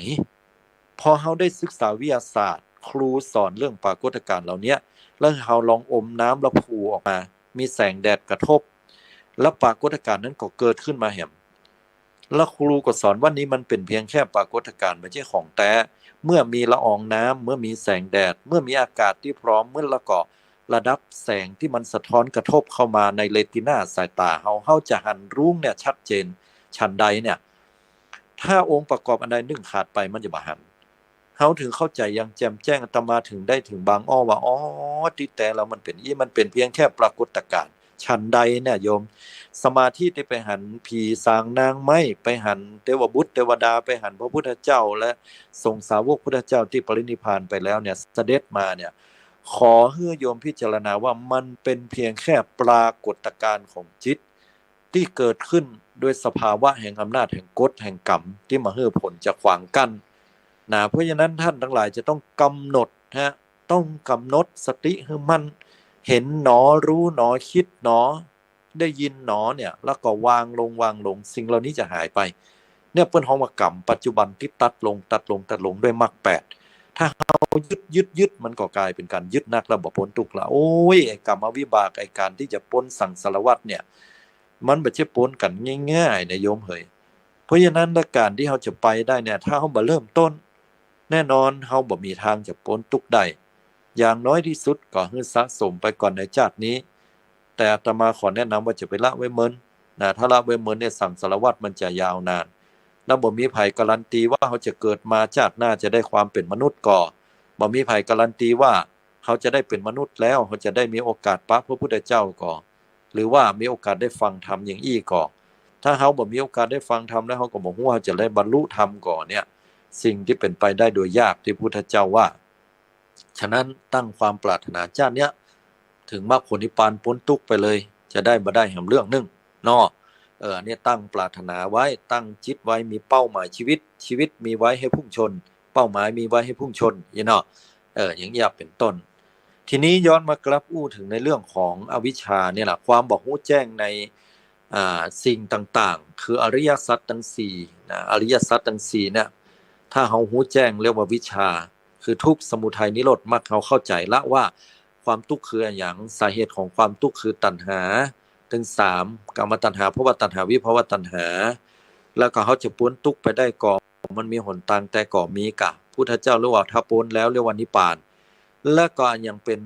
พอเฮาได้ศึกษาวิทยาศาสตร์ ครูสอนเรื่องปรากฏการณ์เหล่าเนี้ย แล้วเฮาลองอมน้ำแล้วพูออกมา มีแสงแดดกระทบ แล้วปรากฏการณ์นั้นก็เกิดขึ้นมาแหม แล้วครูก็สอนว่านี่มันเป๋นเพียงแค่ปรากฏการณ์ บ่ใจ้ของแต๊ เมื่อมีละอองน้ำ เมื่อมีแสงแดด เมื่อมีอากาศตี้พร้อม เมื่อแล้วก็ระดับแสงตี้มันสะท้อนกระทบเข้ามาในเรตินาสายต๋าเฮา เฮาจะหันรุ้งเนี่ยชัดเจน ฉันใดเนี่ย ถ้าองค์ประกอบอันใดนึ่งขาดไปมันจะบ่หัน เฮาถึงเข้าใจ๋อย่างแจ่มแจ้ง อาตมาถึงได้ถึงบางอ้อว่า อ๋อ ตี้แต๊แล้วมันเป๋นอี้ มันเป๋นเพียงแค่ปรากฏการณ์ ฉันใดเนี่ยโยม สมาธิตี้ไปหันผีสางนางไม้ ไปหันเตวบุตรเตวดา ไปหันพระพุทธเจ้าและสงฆ์สาวกพุทธเจ้าตี้ปรินิพพานไปแล้วเนี่ย เสด็จมาเนี่ย ขอหื้อโยมพิจารณาว่ามันเป๋นเพียงแค่ปรากฏการณ์ของจิต ตี้เกิดขึ้นโดยสภาวะแห่งอำนาจแห่งกฎแห่งกรรมตี้มาหื้อผลจะขวางกั้นนะ เพราะฉะนั้นท่านทั้งหลายจะต้องกำหนดฮะ ต้องกำหนดสติหื้อมั่น เห็นหนอ รู้หนอ คิดหนอ ได้ยินหนอเนี่ย แล้วก็วางลง วางลง สิ่งเหล่านี้จะหายไป เนี่ยเปิ้นฮ้องว่ากรรมปัจจุบันตี้ตัดลง ตัดลง ตัดลงด้วยมรรคแปด ถ้าเฮายึด ยึด ยึด มันก็ก๋ายเป๋นก๋านยึดนัก แล้วบ่ป๊นตุ๊กข์ละ โอ้ย ไอ้กรรมวิบาก ไอ้ก๋านตี้จะป๊นสังสารวัฏเนี่ย มันบ่ใจ้ป๊นกั๋นง่ายๆ นะโยมเหย เพราะฉะนั้นละก๋านตี้เฮาจะไปได้เนี่ย ถ้าเฮาบ่เริ่มต้น แน่นอนเฮาบ่มีตางจะป๊นตุ๊กข์ได้ อย่างน้อยตี้สุดก็หื้อสะสมไปก่อนในจาตินี้ แต่อาตมาขอแนะนำว่าจะไปละไว้เมินนะ ถ้าละไว้เมินเนี่ยสังสารวัฏมันจะยาวนาน แล้วบ่มีใผการันตีว่าเฮาจะเกิดมาจาติหน้าจะได้ความเป๋นมนุษย์ก่อ บ่มีใผการันตีว่าเฮาจะได้เป๋นมนุษย์แล้ว เฮาจะได้มีโอกาสปะพระพุทธเจ้าก่อ หรือว่ามีโอกาสได้ฟังธรรมอย่างอี้ก่อ ถ้าเฮาบ่มีโอกาสได้ฟังธรรมแล้ว เฮาก็บ่ฮู้เฮาจะได้บรรลุธรรมก่อเนี่ย สิ่งตี้เป๋นไปได้โดยยากตี้พุทธเจ้าว่า ฉะนั้นตั้งความปรารถนาจาติเนี้ย ถึงมรรคผลนิพพานป๊นตุ๊กข์ไปเลย จะได้บ่ได้แหมเรื่องนึ่งเนาะ เออ เนี่ยตั้งปรารถนาไว้ ตั้งจิตไว้ มีเป้าหมายชีวิต ชีวิตมีไว้หื้อพุ่งชน เป้าหมายมีไว้หื้อพุ่งชน อี้เนาะ เออ อย่างอี้เป๋นต้น ทีนี้ย้อนมากลับอู้ถึงในเรื่องของอวิชชาเนี่ยแหละ ความบ่ฮู้แจ้งใน อ่า สิ่งต่างๆ คืออริยสัจตังสี่นะ อริยสัจตังสี่เนี่ย ถ้าเฮาฮู้แจ้งเรียกว่าวิชชา คือทุกข์ สมุทัย นิโรธ มรรค เฮาเข้าใจ๋ละว่าความตุ๊กข์คืออะหยัง สาเหตุของความตุ๊กข์คือตัณหา ตึงสาม กามตัณหา ภวตัณหา วิภวตัณหา แล้วก็เฮาจะป๊นตุ๊กข์ไปได้ก่อ มันมีหนตางแต๊ก่อ มีกะ พุทธเจ้าเรียกว่าถ้าป๊นแล้วเรียกว่านิพพาน แล้วก็ยังเป๋น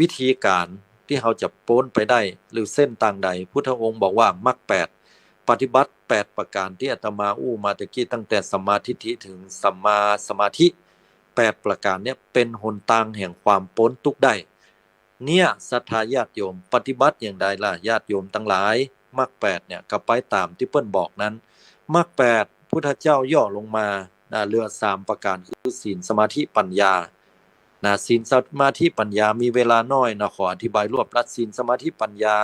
วิธีก๋านตี้เฮาจะป๊นไปได้ หรือเส้นตางใด พุทธองค์บอกว่ามรรคแปด ปฏิบัติแป แปดประก๋านตี้อาตมาอู้มาตะกี้ ตั้งแต่สัมมาทิฏฐิเถิงสัมมาสมาธิ แปดประก๋านเนี่ยเป๋นหนตางแห่งความป๊นตุ๊กข์ได้ เนี่ยศรัทธาญาติโยม ปฏิบัติอย่างใดล่ะ ญาติโยมตังหลาย มรรคแปดเนี่ยก็ไปต๋ามตี้เปิ้นบอกนั้น มรรคแปดพุทธเจ้าย่อลงมา นะ เหลือสามประก๋าน คือศีล สมาธิ ปัญญา นะ ศีล สมาธิ ปัญญา มีเวลาน้อยนะ ขออธิบายรวบรัด ศีล สมาธิ ปัญญา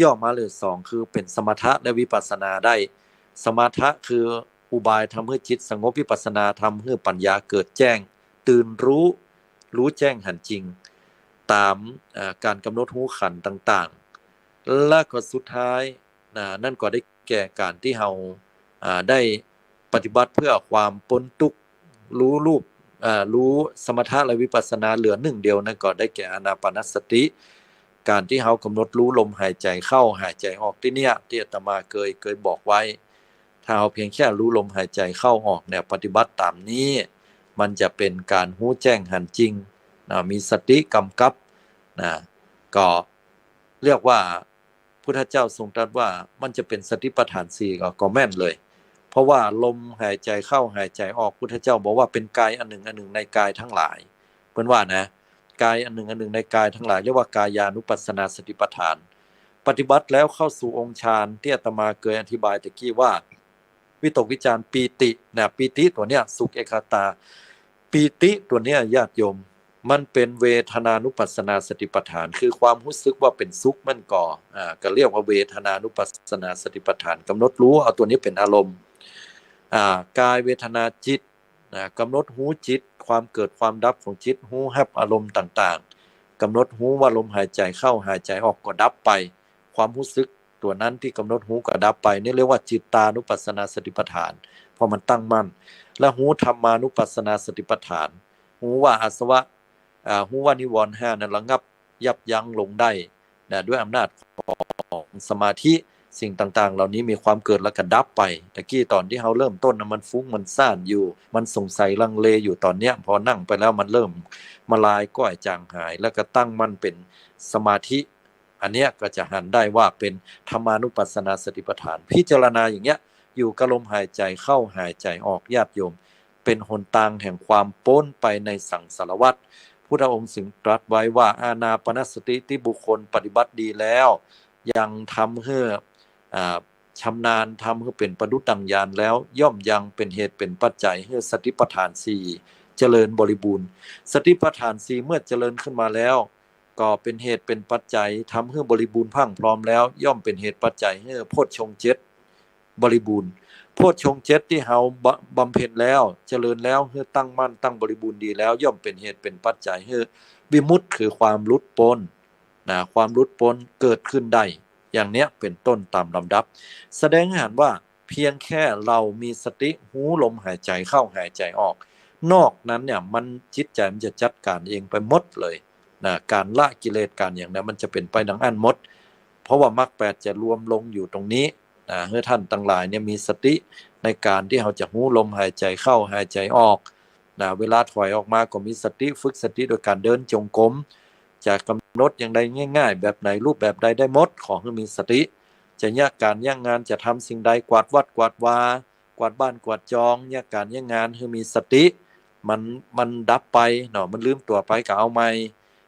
ย่อมาเหลือสอง คือเป๋นสมถะและวิปัสสนาได้ สมถะคืออุบายทำหื้อจิตสงบ วิปัสสนาทำหื้อปัญญาเกิดแจ้ง ตื่นรู้ ฮู้แจ้งหันจริง ต๋าม เอ่อ ก๋านก๋ำหนดฮู้ขันธ์ต่างๆ และก็สุดท้าย นะ นั้นก็ได้แก่ก๋านตี้เฮา อ่า ได้ปฏิบัติเพื่อความป๊นตุ๊กข์ ฮู้รูป เอ่อ ฮู้สมถะและวิปัสสนาเหลือนึ่งเดียว นั้นก็ได้แก่อานาปานสติ ก๋านตี้เฮาก๋ำหนดฮู้ลมหายใจ๋เข้าหายใจ๋ออกตี้เนี่ย ตี้อาตมาเกย เกยบอกไว้ ถ้าเฮาเพียงแค่ฮู้ลมหายใจ๋เข้าออกเนี่ย ปฏิบัติต๋ามนี้ มันจะเป๋นก๋านฮู้แจ้งหันจริง นะ มีสติก๋ำกับ นะ ก็เรียกว่า พุทธเจ้าทรงตรัสว่ามันจะเป๋นสติปัฏฐานสี่ ก็ ก็แม่นเลย เพราะว่าลมหายใจ๋เข้าหายใจ๋ออก พุทธเจ้าบอกว่าเป๋นกายอันหนึ่งอันหนึ่งในกายทั้งหลาย เปิ้นว่านะ กายอันหนึ่งอันหนึ่งในกายทั้งหลาย เรียกว่ากายานุปัสสนาสติปัฏฐาน ปฏิบัติแล้วเข้าสู่องค์ฌาน ตี้อาตมาเกยอธิบายตะกี้ว่า วิตกวิจารปีติ นะ ปีติตั๋วเนี้ย สุขเอกคตา ปีติตั๋วเนี้ย ญาติโยม มันเป๋นเวทนานุปัสสนาสติปัฏฐาน คือความฮู้สึกว่าเป๋นสุขมันก็ อ่า ก็เรียกว่าเวทนานุปัสสนาสติปัฏฐาน ก๋ำหนดฮู้เอาตั๋วนี้เป๋นอารมณ์ อ่า กายเวทนาจิต นะ ก๋ำหนดฮู้จิต ความเกิดความดับของจิต ฮู้ฮับอารมณ์ต่างๆ ก๋ำหนดฮู้ว่าลมหายใจ๋เข้าหายใจ๋ออกก็ดับไป ความฮู้สึกตั๋วนั้นตี้ก๋ำหนดฮู้ก็ดับไป นี่เรียกว่าจิตตานุปัสสนาสติปัฏฐาน เพราะมันตั้งมั่น และฮู้ธรรมานุปัสสนาสติปัฏฐาน ฮู้ว่าอาสวะ อ่า ฮู้ว่านิวรณ์ห้านั้นระงับยับยั้งลงได้ นะ ด้วยอำนาจของสมาธิ สิ่งต่างๆ เหล่านี้มีความเกิดแล้วก็ดับไป ตะกี้ต๋อนตี้เฮาเริ่มต้นนะ มันฟุ้งมันซ่านอยู่ มันสงสัยลังเลอยู่ ต๋อนเนี้ยพอนั่งไปแล้วมันเริ่มมาลายก้อยจางหาย แล้วก็ตั้งมั่นเป๋นสมาธิ อันเนี้ยก็จะหันได้ว่าเป๋นธรรมานุปัสสนาสติปัฏฐาน พิจารณาอย่างเงี้ย อยู่กับลมหายใจ๋เข้าหายใจ๋ออก ญาติโยม เป๋นหนตางแห่งความป๊นไปในสังสารวัฏ พุทธองค์จึงตรัสไว้ว่า อานาปานสติตี้บุคคลปฏิบัติดีแล้ว ยังทำหื้อ อ่า ชำนาญ ทำหื้อเป๋นประดุจดังญาณแล้ว ย่อมยังเป๋นเหตุเป๋นปัจจัยหื้อสติปัฏฐานสี่เจริญบริบูรณ์ สติปัฏฐานสี่เมื่อเจริญขึ้นมาแล้ว ก็เป๋นเหตุเป๋นปัจจัยทำหื้อบริบูรณ์พรั่งพร้อมแล้ว ย่อมเป๋นเหตุปัจจัยหื้อโพชฌงค์เจ็ดบริบูรณ์ โพชฌงค์เจ็ดตี้เฮาบำ บำเพ็ญแล้ว เจริญแล้ว หื้อตั้งมั่นตั้งบริบูรณ์ดีแล้ว ย่อมเป๋นเหตุเป๋นปัจจัยหื้อวิมุตติ คือความหลุดป๊น นะ ความหลุดป๊นเกิดขึ้นได้ อย่างเนี้ยเป๋นต้นต๋ามลำดับ แสดงให้หันว่าเพียงแค่เฮามีสติฮู้ลมหายใจ๋เข้าหายใจ๋ออก นอกนั้นเนี่ยมัน จิตใจ๋มันจะจัดก๋านเองไปหมดเลย นะ ก๋านละกิเลสก๋านอย่างเนี้ยมันจะเป๋นไปดังอั้นหมด เพราะว่ามรรคแปดจะรวมลงอยู่ตรงนี้ นะ หื้อต้านตังหลายเนี่ยมีสติในก๋านตี้เฮาจะฮู้ลมหายใจ๋เข้าหายใจ๋ออก นะ เวลาถอยออกมาก็มีสติ ฝึกสติโดยก๋านเดินจงกรม จะก๋ำหนดอย่างใดง่ายๆ แบบไหนรูปแบบใดได้หมด ขอหื้อมีสติ จะเยียะก๋านเยียะงาน จะทำสิ่งใด กวาดวัดกวาดวา กวาดบ้านกวาดจอง เยียะก๋านเยียะงาน หื้อมีสติ มัน มันดับไปเนาะ มันลืมตั๋วไปก็เอาใหม่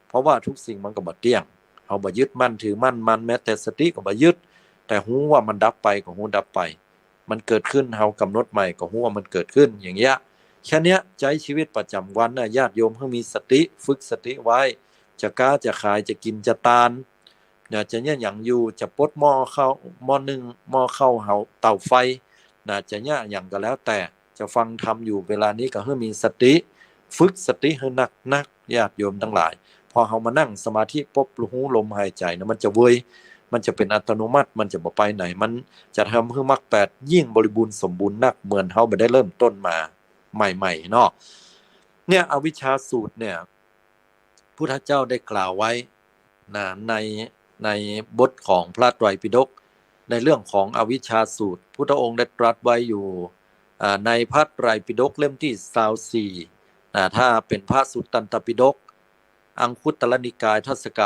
เพราะว่าทุกสิ่งมันก็บ่เตี้ยง เฮาบ่ยึดมั่นถือมั่นมัน แม้แต่สติก็บ่ยึด แต่ฮู้ว่ามันดับไปก็ฮู้ดับไป มันเกิดขึ้น เฮากำหนดใหม่ก็ฮู้ว่ามันเกิดขึ้น อย่างเงี้ย แค่เนี้ย ใจ๊ชีวิตประจ๋ำวันน่ะ ญาติโยมหื้อมีสติ ฝึกสติไว้ จะก๊าจะขาย จะกิ๋นจะตาน นะ จะเยียะหยังอยู่ จะปดหม้อข้าว หม้อนึ่ง หม้อข้าวเฮา เตาไฟ นะ จะเยียะหยังก็แล้วแต่ จะฟังธรรมอยู่เวลานี้ก็หื้อมีสติ ฝึกสติหื้อนักๆ ญาติโยมตังหลาย พอเฮามานั่งสมาธิปุ๊บ ฮู้ลมหายใจ๋นะ มันจะเวย มันจะเป๋นอัตโนมัติ มันจะบ่ไปไหน มันจะทำหื้อมรรคแปดยิ่งบริบูรณ์สมบูรณ์นัก เหมือนเฮาบ่ได้เริ่มต้นมาใหม่ๆ เนาะ เนี่ย อวิชชาสูตรเนี่ย พุทธเจ้าได้กล่าวไว้ นะ ใน ในบทของพระไตรปิฎก ในเรื่องของอวิชชาสูตร พุทธองค์ได้ตรัสไว้อยู่ อ่า ในพระไตรปิฎกเล่มตี้ซาวสี่ นะ ถ้าเป๋นพระสุตตันตปิฎก อังคุตรนิกาย ทัสสก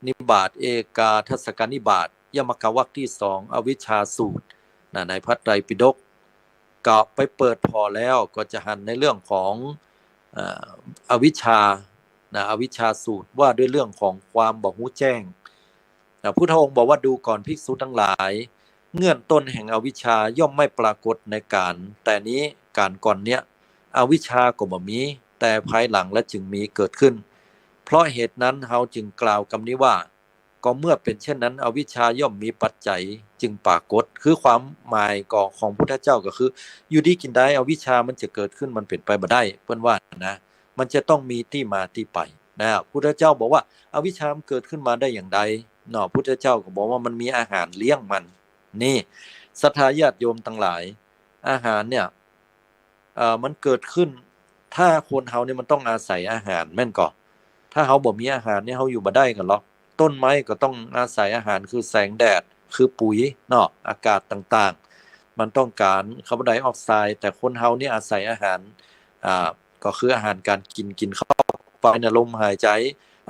นิบาต เอกาทัสสกนิบาต ยมกวรรคตี้สอง อวิชชาสูตร นะ ในพระไตรปิฎก ก็ไปเปิดผ่อแล้วก็จะหันในเรื่องของ เอ่อ อวิชชา นะ อวิชชาสูตรว่าด้วยเรื่องของความบ่ฮู้แจ้ง นะ พุทธองค์บอกว่า ดูก่อนภิกษุทั้งหลาย เงื่อนต้นแห่งอวิชชาย่อมไม่ปรากฏในกาลแต่นี้ กาลก่อนเนี้ย อวิชชาก็บ่มี แต่ภายหลังและจึงมีเกิดขึ้น เพราะเหตุนั้นเฮาจึงกล่าวกำนี้ว่า ก็เมื่อเป็นเช่นนั้น อวิชชาย่อมมีปัจจัยจึงปรากฏ คือความหมายก็ของพุทธเจ้าก็คือ อยู่ดีกินดายอวิชชามันจะเกิดขึ้น มันเป๋นไปบ่ได้ เปิ้นว่านะ มันจะต้องมีตี้มาตี้ไปนะ พุทธเจ้าบอกว่า อวิชชามันเกิดขึ้นมาได้อย่างใดเนาะ พุทธเจ้าก็บอกว่ามันมีอาหารเลี้ยงมัน นี่ ศรัทธาญาติโยมตังหลาย อาหารเนี่ย เอ่อ มันเกิดขึ้น ถ้าคนเฮาเนี่ยมันต้องอาศัยอาหารแม่นก่อ ถ้าเฮาบ่มีอาหารเนี่ยเฮาอยู่บ่ได้กั๋นหรอก ต้นไม้ก็ต้องอาศัยอาหาร คือแสงแดด คือปุ๋ยเนาะ อากาศต่างๆ มันต้องก๋านคาร์บอนไดออกไซด์ แต่คนเฮาเนี่ยอาศัยอาหาร อ่า ก็คืออาหารก๋านกิ๋น กิ๋นเข้าไปเนี่ย ลมหายใจ๋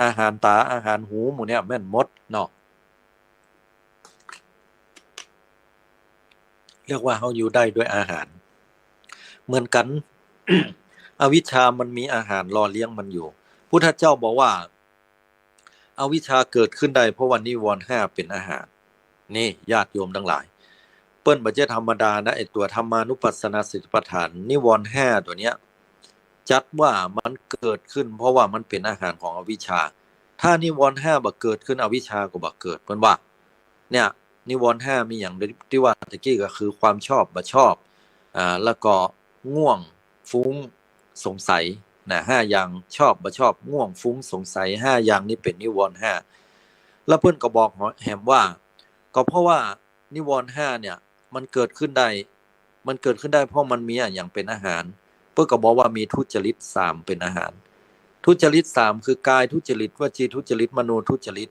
อาหารต๋า อาหารหู หมู่เนี่ยแม่นหมดเนาะ เรียกว่าเฮาอยู่ได้ด้วยอาหาร เหมือนกั๋น อวิชชามันมีอาหารหล่อเลี้ยงมันอยู่ พุทธเจ้าบอกว่า อวิชชาเกิดขึ้นได้เพราะว่านิวรณ์ห้าเป๋นอาหาร นี่ญาติโยมตังหลาย เปิ้นบ่ใจ้ธรรมดานะ ไอ้ตั๋วธัมมานุปัสสนาสติปัฏฐาน นิวรณ์ห้าตั๋วเนี้ย จัดว่ามันเกิดขึ้นเพราะว่ามันเป๋นอาหารของอวิชชา ถ้านิวรณ์ห้าบ่เกิดขึ้น อวิชชาก็บ่เกิด เปิ้นว่า เนี่ย นิวรณ์ห้ามีอย่างตี้ว่าตะกี้ก็คือความชอบบ่ชอบ อ่า แล้วก็ง่วง ฟุ้ง สงสัยนะ ห้าอย่าง ชอบบ่ชอบ ง่วง ฟุ้ง สงสัย ห้าอย่างนี้เป๋นนิวรณ์ห้า แล้วเปิ้นก็บอกแหมว่า ก็เพราะว่านิวรณ์ห้าเนี่ย มันเกิดขึ้นได้ มันเกิดขึ้นได้เพราะมันมีอะหยังเป๋นอาหาร เปิ้นก็บอกว่ามีทุจริตสามเป๋นอาหาร ทุจริตสามคือกายทุจริต วจีทุจริต มโนทุจริต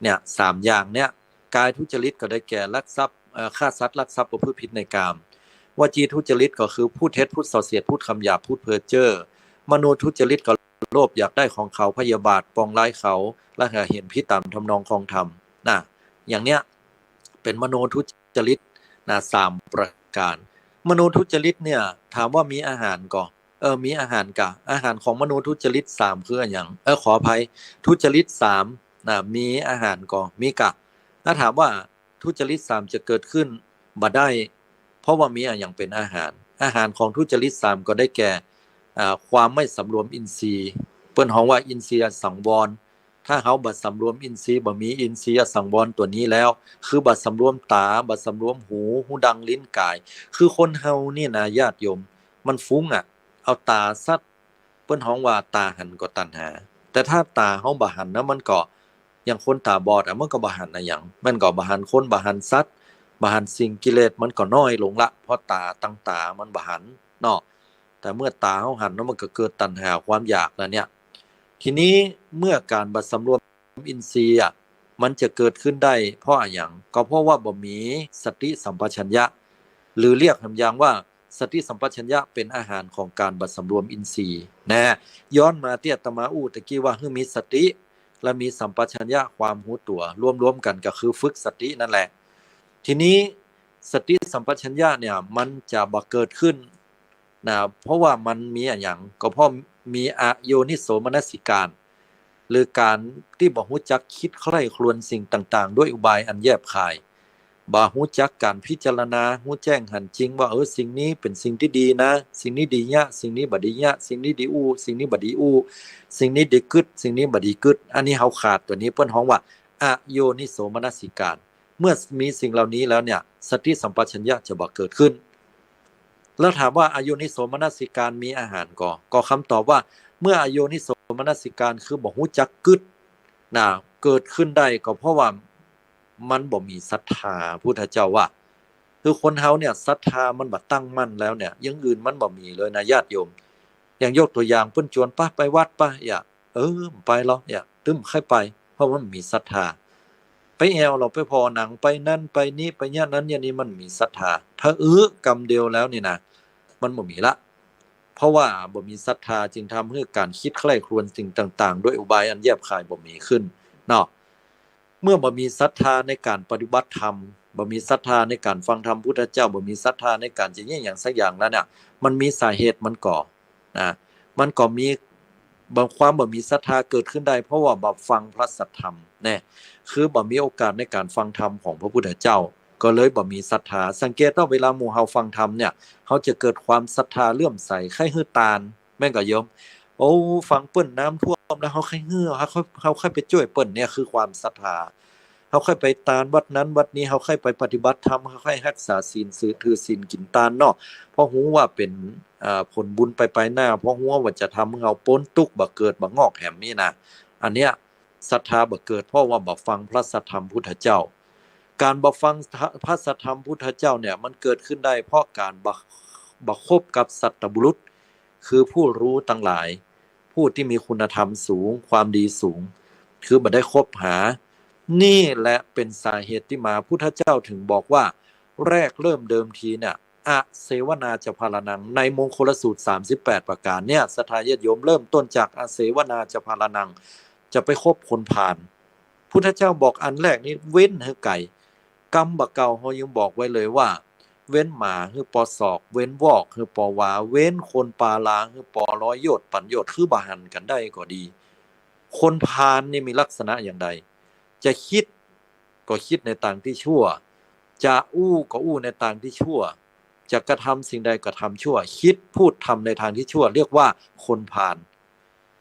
เนี่ย สามอย่างเนี่ย กายทุจริตก็ได้แก่ลักทรัพย์ เอ่อ ฆ่าสัตว์ ลักทรัพย์ ประพฤติผิดในกาม วจีทุจริตก็คือพูดเท็จ พูดส่อเสียด พูดคำหยาบ พูดเพ้อเจ้อ มโนทุจริตก็โลภอยากได้ของเขา พยาบาท ปองร้ายเขา และเห็นผิดต๋ามทำนองครองธรรม นะ อย่างเนี้ย เป๋นมโนทุจริต นะ สามประการ มโนทุจริตเนี่ย ถามว่ามีอาหารก่อ เออ มีอาหารก่อ อาหารของมโนทุจริตสามคืออะหยัง เออ ขออภัย ทุจริตสามนะ มีอาหารก่อ มีก่อ ถ้าถามว่าทุจริตสามจะเกิดขึ้นบ่ได้ เพราะว่ามีอะหยังเป๋นอาหาร อาหารของทุจริตสามก็ได้แก่ อ่า ความไม่สำรวมอินทรีย์ เปิ้นฮ้องว่าอินทรียสังวร ถ้าเฮาบ่สำรวมอินทรีย์ บ่มีอินทรียสังวรตั๋วนี้แล้ว คือบ่สำรวมต๋า บ่สำรวมหู หูดัง ลิ้น ก๋าย คือคนเฮานี่นะญาติโยม มันฟุ้งอะ เอาต๋าสัก เปิ้นฮ้องว่าต๋าหันก็ตัณหา แต่ถ้าต๋าเฮาบ่หันนะ มันก็ อย่างคนต๋าบอดอะ มันก็บ่หันอะหยัง มันก็บ่หันคน บ่หันสัตว์ บ่หันสิ่ง กิเลสมันก็น้อยลงละ เพราะต๋า ตังต๋ามันบ่หันเนาะ แต่เมื่อต๋าเฮาหันแล้วมันก็เกิดตัณหา ความอยากแล้วเนี่ย ทีนี้เมื่อก๋านบ่สำรวมอินทรีย์อะ มันจะเกิดขึ้นได้เพราะอะหยัง ก็เพราะว่าบ่มีสติสัมปชัญญะ หรือเรียกแหมอย่างว่าสติสัมปชัญญะเป๋นอาหารของก๋านบ่สำรวมอินทรีย์นะ ย้อนมาตี้อาตมาอู้ตะกี้ว่าหื้อมีสติ และมีสัมปชัญญะความฮู้ตั๋ว รวมๆ กั๋นก็คือฝึกสตินั่นแหละ ทีนี้สติสัมปชัญญะเนี่ยมันจะบ่เกิดขึ้นนะ เพราะว่ามันมีอะหยัง ก็เพราะมีอโยนิโสมนสิการ หรือก๋านตี้บ่ฮู้จักคิดใคร่ครวญสิ่งต่างๆ ด้วยอุบายอันแยบคาย บ่ฮู้จักก๋านพิจารณา ฮู้แจ้งหันจริงว่า เออ สิ่งนี้เป๋นสิ่งตี้ดีนะ สิ่งนี้ดีเยียะ สิ่งนี้บ่ดีเยียะ สิ่งนี้ดีอู้ สิ่งนี้บ่ดีอู้ สิ่งนี้ดีกึ๊ด สิ่งนี้บ่ดีกึ๊ด อันนี้เฮาขาดตั๋วนี้ เปิ้นฮ้องว่าอโยนิโสมนสิการ เมื่อมีสิ่งเหล่านี้แล้วเนี่ย สติสัมปชัญญะจะบ่เกิดขึ้น แล้วถามว่าอโยนิโสมนสิการมีอาหารก่อ ก็คำตอบว่า เมื่ออโยนิโสมนสิการคือบ่ฮู้จักกึ๊ดนะ เกิดขึ้นได้ก็เพราะว่ามันบ่มีศรัทธา พุทธเจ้าว่า คือคนเฮาเนี่ยศรัทธามันบ่ตั้งมั่นแล้วเนี่ย อย่างอื่นมันบ่มีเลยนะญาติโยม อย่างยกตั๋วอย่างเปิ้นจวนปะไปวัดปะ อย่า เออ ไปลอ อย่า ตึ้มใค่ไป เพราะมันมีศรัทธา ไปแอ่วลอ ไปผ่อหนัง ไปนั้นไปนี้ ไปเยียะนั้นเยียะนี้ มันมีศรัทธา ถ้าอื้อกำเดียวแล้วนี่นะ มันบ่มีละ เพราะว่าบ่มีศรัทธาจึงทำหื้อก๋านคิดใคร่ครวญสิ่งต่างๆ ด้วยอุบายอันแยบคายบ่มีขึ้นเนาะ เมื่อบ่มีศรัทธาในก๋านปฏิบัติธรรม บ่มีศรัทธาในก๋านฟังธรรมพุทธเจ้า บ่มีศรัทธาในก๋านจะเยียะหยังสักอย่างแล้วเนี่ย มันมีสาเหตุมันก่อ นะ มันก็มี บ่ ความบ่มีศรัทธาเกิดขึ้นได้ เพราะว่าบ่ฟังพระสัทธรรมแน่ คือบ่มีโอกาสในก๋านฟังธรรมของพระพุทธเจ้า ก็เลยบ่มีศรัทธา สังเกตว่าเวลาหมู่เฮาฟังธรรมเนี่ย เฮาจะเกิดความศรัทธาเลื่อมใส ใค่หื้อตาน แม่นก่อโยม โอ้ ฟังเปิ้นน้ำท่วมแล้ว เฮาใค่หื้อ เฮาใค่ เฮาใค่ไปจ้วยเปิ้น เนี่ยคือความศรัทธา เฮาใค่ไปตานวัดนั้นวัดนี้ เฮาใค่ไปปฏิบัติธรรม เฮาใค่ฮักษาศีล ถือ ถือศีลกิ๋นตานเนาะ เพราะฮู้ว่าเป๋น อ่า ผลบุญไปไปหน้า เพราะฮู้ว่าจะทำหื้อเฮาป๊นตุ๊กข์ บ่เกิดบ่งอกแหมนี่นะ อันเนี้ยศรัทธาบ่เกิด เพราะว่าบ่ฟังพระสัทธรรมพุทธเจ้า ก๋านบ่ฟังพระสัทธรรมพุทธเจ้าเนี่ย มันเกิดขึ้นได้เพราะก๋านบ่ บ่คบกับสัตบุรุษ คือผู้รู้ตังหลาย ผู้ตี้มีคุณธรรมสูง ความดีสูง คือบ่ได้คบหา นี่แหละเป๋นสาเหตุตี้มาพุทธเจ้าถึงบอกว่า แรกเริ่มเดิมทีเนี่ย อเสวนาจะพารานัง ในมงคลสูตรสามสิบแปดประก๋านเนี่ย ศรัทธาญาติโยม เริ่มต้นจากอเสวนาจะพารานัง จะไปคบคนพาล พุทธเจ้าบอกอันแรกนี้เว้นหื้อไก๋ กำบ่าเก่าเฮายังบอกไว้เลยว่า เว้นหมาหื้อปอศอก เว้นวอกหื้อปอวา เว้นคนปาลาหื้อปอร้อยโยชน์ปั๋นโยชน์ คือบ่หันกั๋นได้ก็ดี คนพาลนี่มีลักษณะอย่างใด จะกึ๊ดก็กึ๊ดในตางตี้ชั่ว จะอู้ก็อู้ในตางตี้ชั่ว จะกระทำสิ่งใดกระทำชั่ว กึ๊ดพูดทำในตางตี้ชั่ว เรียกว่าคนพาล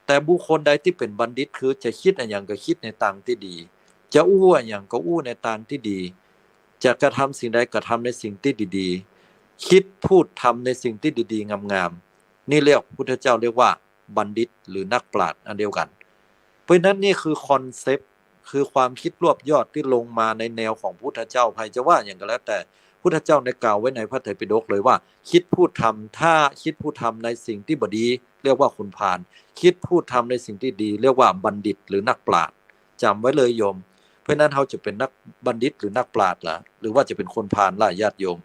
แต่บุคคลใดตี้เป๋นบัณฑิต คือจะกึ๊ดอะหยังก็กึ๊ดในตางตี้ดี จะอู้อะหยังก็อู้ในตางตี้ดี จะกระทำสิ่งใดกระทำในสิ่งตี้ดีๆ กึ๊ดพูดทำในสิ่งตี้ดีๆ งามๆ นี่เรียก พุทธเจ้าเรียกว่าบัณฑิตหรือนักปราชญ์อันเดียวกั๋น เพราะฉะนั้นนี่คือคอนเซปต์ คือความกึ๊ดรวบยอดตี้ลงมาในแนวของพุทธเจ้า ใผจะว่าหยังก็แล้วแต่ พุทธเจ้าได้กล่าวไว้ในพระไตรปิฎกเลยว่า กึ๊ดพูดทำ ถ้ากึ๊ดพูดทำในสิ่งตี้บ่ดี เรียกว่าคนพาล กึ๊ดพูดทำในสิ่งตี้ดี เรียกว่าบัณฑิตหรือนักปราชญ์ จ๋ำไว้เลยโยม เพราะฉะนั้นเฮาจะเป๋นนักบัณฑิตหรือนักปราชญ์ละ หรือว่าจะเป๋นคนพาลละญาติโยม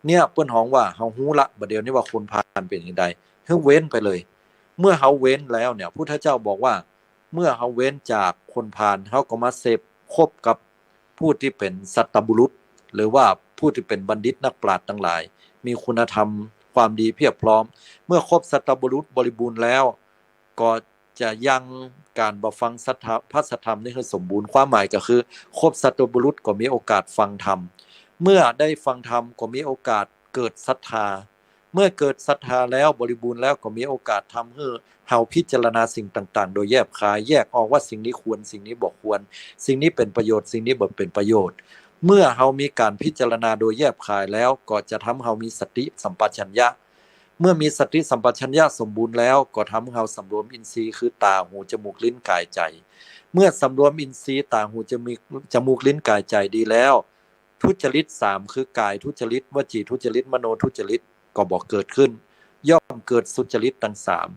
เนี่ยเปิ้นฮ้องว่าเฮาฮู้ละ บ่าเดี่ยวนี้ว่าคนพาลเป๋นอย่างใด หื้อเว้นไปเลย เมื่อเฮาเว้นแล้วเนี่ย พุทธเจ้าบอกว่า เมื่อเฮาเว้นจากคนพาล เฮาก็มาเสพคบกับผู้ตี้เป๋นสัตบุรุษ หรือว่าผู้ตี้เป๋นบัณฑิตนักปราชญ์ตังหลาย มีคุณธรรมความดีเพียบพร้อม เมื่อคบสัตบุรุษบริบูรณ์แล้ว ก็จะยังก๋านบ่ฟังสัทธรรม พระสัทธรรมนี่หื้อสมบูรณ์ ความหมายก็คือ คบสัตบุรุษก็มีโอกาสฟังธรรม เมื่อได้ฟังธรรมก็มีโอกาสเกิดศรัทธา เมื่อเกิดศรัทธาแล้วบริบูรณ์แล้วก็มีโอกาสทำหื้อเฮาพิจารณาสิ่งต่างๆ โดยแยบคาย แยกออกว่าสิ่งนี้ควร สิ่งนี้บ่ควร สิ่งนี้เป๋นประโยชน์ สิ่งนี้บ่เป๋นประโยชน์ เมื่อเฮามีก๋านพิจารณาโดยแยบคายแล้ว ก็จะทำเฮามีสติสัมปชัญญะ เมื่อมีสติสัมปชัญญะสมบูรณ์แล้ว ก็ทำหื้อเฮาสำรวมอินทรีย์ คือต๋า หู จมูก ลิ้น กาย ใจ๋ เมื่อสำรวมอินทรีย์ต๋า หู จมูก จมูก ลิ้น กาย ใจ๋ดีแล้ว ทุจริตสาม คือกายทุจริต วจีทุจริต มโนทุจริต ก็บ่เกิดขึ้น ย่อมเกิดสุจริตตังสาม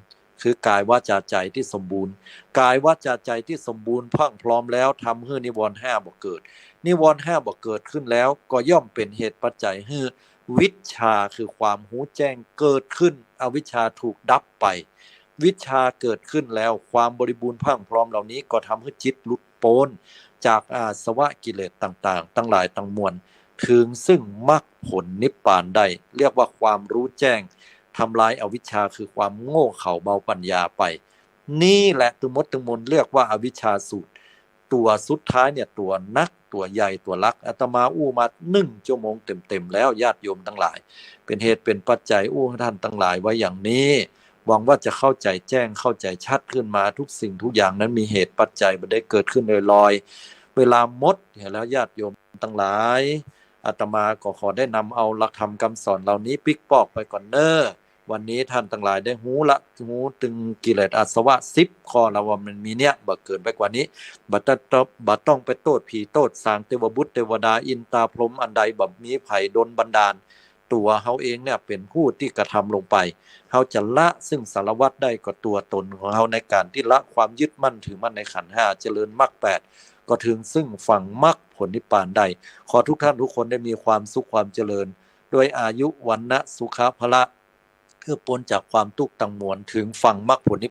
คือกายวาจาใจ๋ตี้สมบูรณ์ กายวาจาใจ๋ตี้สมบูรณ์พรั่งพร้อมแล้ว ทำหื้อนิวรณ์ห้าบ่เกิด นิวรณ์ห้าบ่เกิดขึ้นแล้ว ก็ย่อมเป๋นเหตุปัจจัยหื้อวิชชา คือความฮู้แจ้งเกิดขึ้น อวิชชาถูกดับไป วิชชาเกิดขึ้นแล้ว ความบริบูรณ์พรั่งพร้อมเหล่านี้ก็ทำหื้อจิตหลุดป๊นจากอาสวะกิเลสต่างๆ ตังหลายตังมวล เถิงซึ่งมรรคผลนิพพานได้ เรียกว่าความฮู้แจ้ง ทำลายอวิชชา คือความโง่เขลาเบาปัญญาไป นี่แหละตึงหมดตึงมวลเรียกว่าอวิชชาสูตร ตั๋วสุดท้ายเนี่ย ตั๋วหนัก ตั๋วใหญ่ ตั๋วหลัก อาตมาอู้มานึ่งชั่วโมงเต๋มๆ แล้ว ญาติโยมตังหลาย เป๋นเหตุเป๋นปัจจัยอู้หื้อต้านตังหลายไว้อย่างนี้ หวังว่าจะเข้าใจ๋แจ้ง เข้าใจ๋ชัดขึ้นมา ทุกสิ่งทุกอย่างนั้นมีเหตุปัจจัย บ่ได้เกิดขึ้นลอยๆ เวลาหมดเหียแล้ว ญาติโยมตังหลาย อาตมาก็ขอได้นำเอาหลักธรรมกำสอนเหล่านี้ปิ๊กปอกไปก่อนเน่อ วันนี้ต้านตังหลายได้ฮู้ละ ฮู้ตึงกิเลสอาสวะสิบข้อแล้วว่ามันมีเนี่ย บ่เกินไปกว่านี้ บ่ต้อง บ่ต้องไปโต้ษผีโต้ษสาง เตวบุตรเตวดา อินตาพรหมอันใด บ่มีใผดลบันดาล ตั๋วเฮาเองเนี่ยเป๋นผู้ตี้กระทำลงไป เฮาจะละซึ่งสารวัตรได้ก็ตั๋วต๋นของเฮาในก๋านตี้ละความยึดมั่นถือมั่นในขันธ์ห้า เจริญมรรคแปด ก็เถิงซึ่งฝั่งมรรคผลนิพพานได้ ขอทุกท่านทุกคนได้มีความสุขความเจริญ ด้วยอายุ วรรณะ สุขะ พละ หื้อป๊นจากความตุ๊กข์ตังมวล เถิงฝั่งมรรคผลนิพ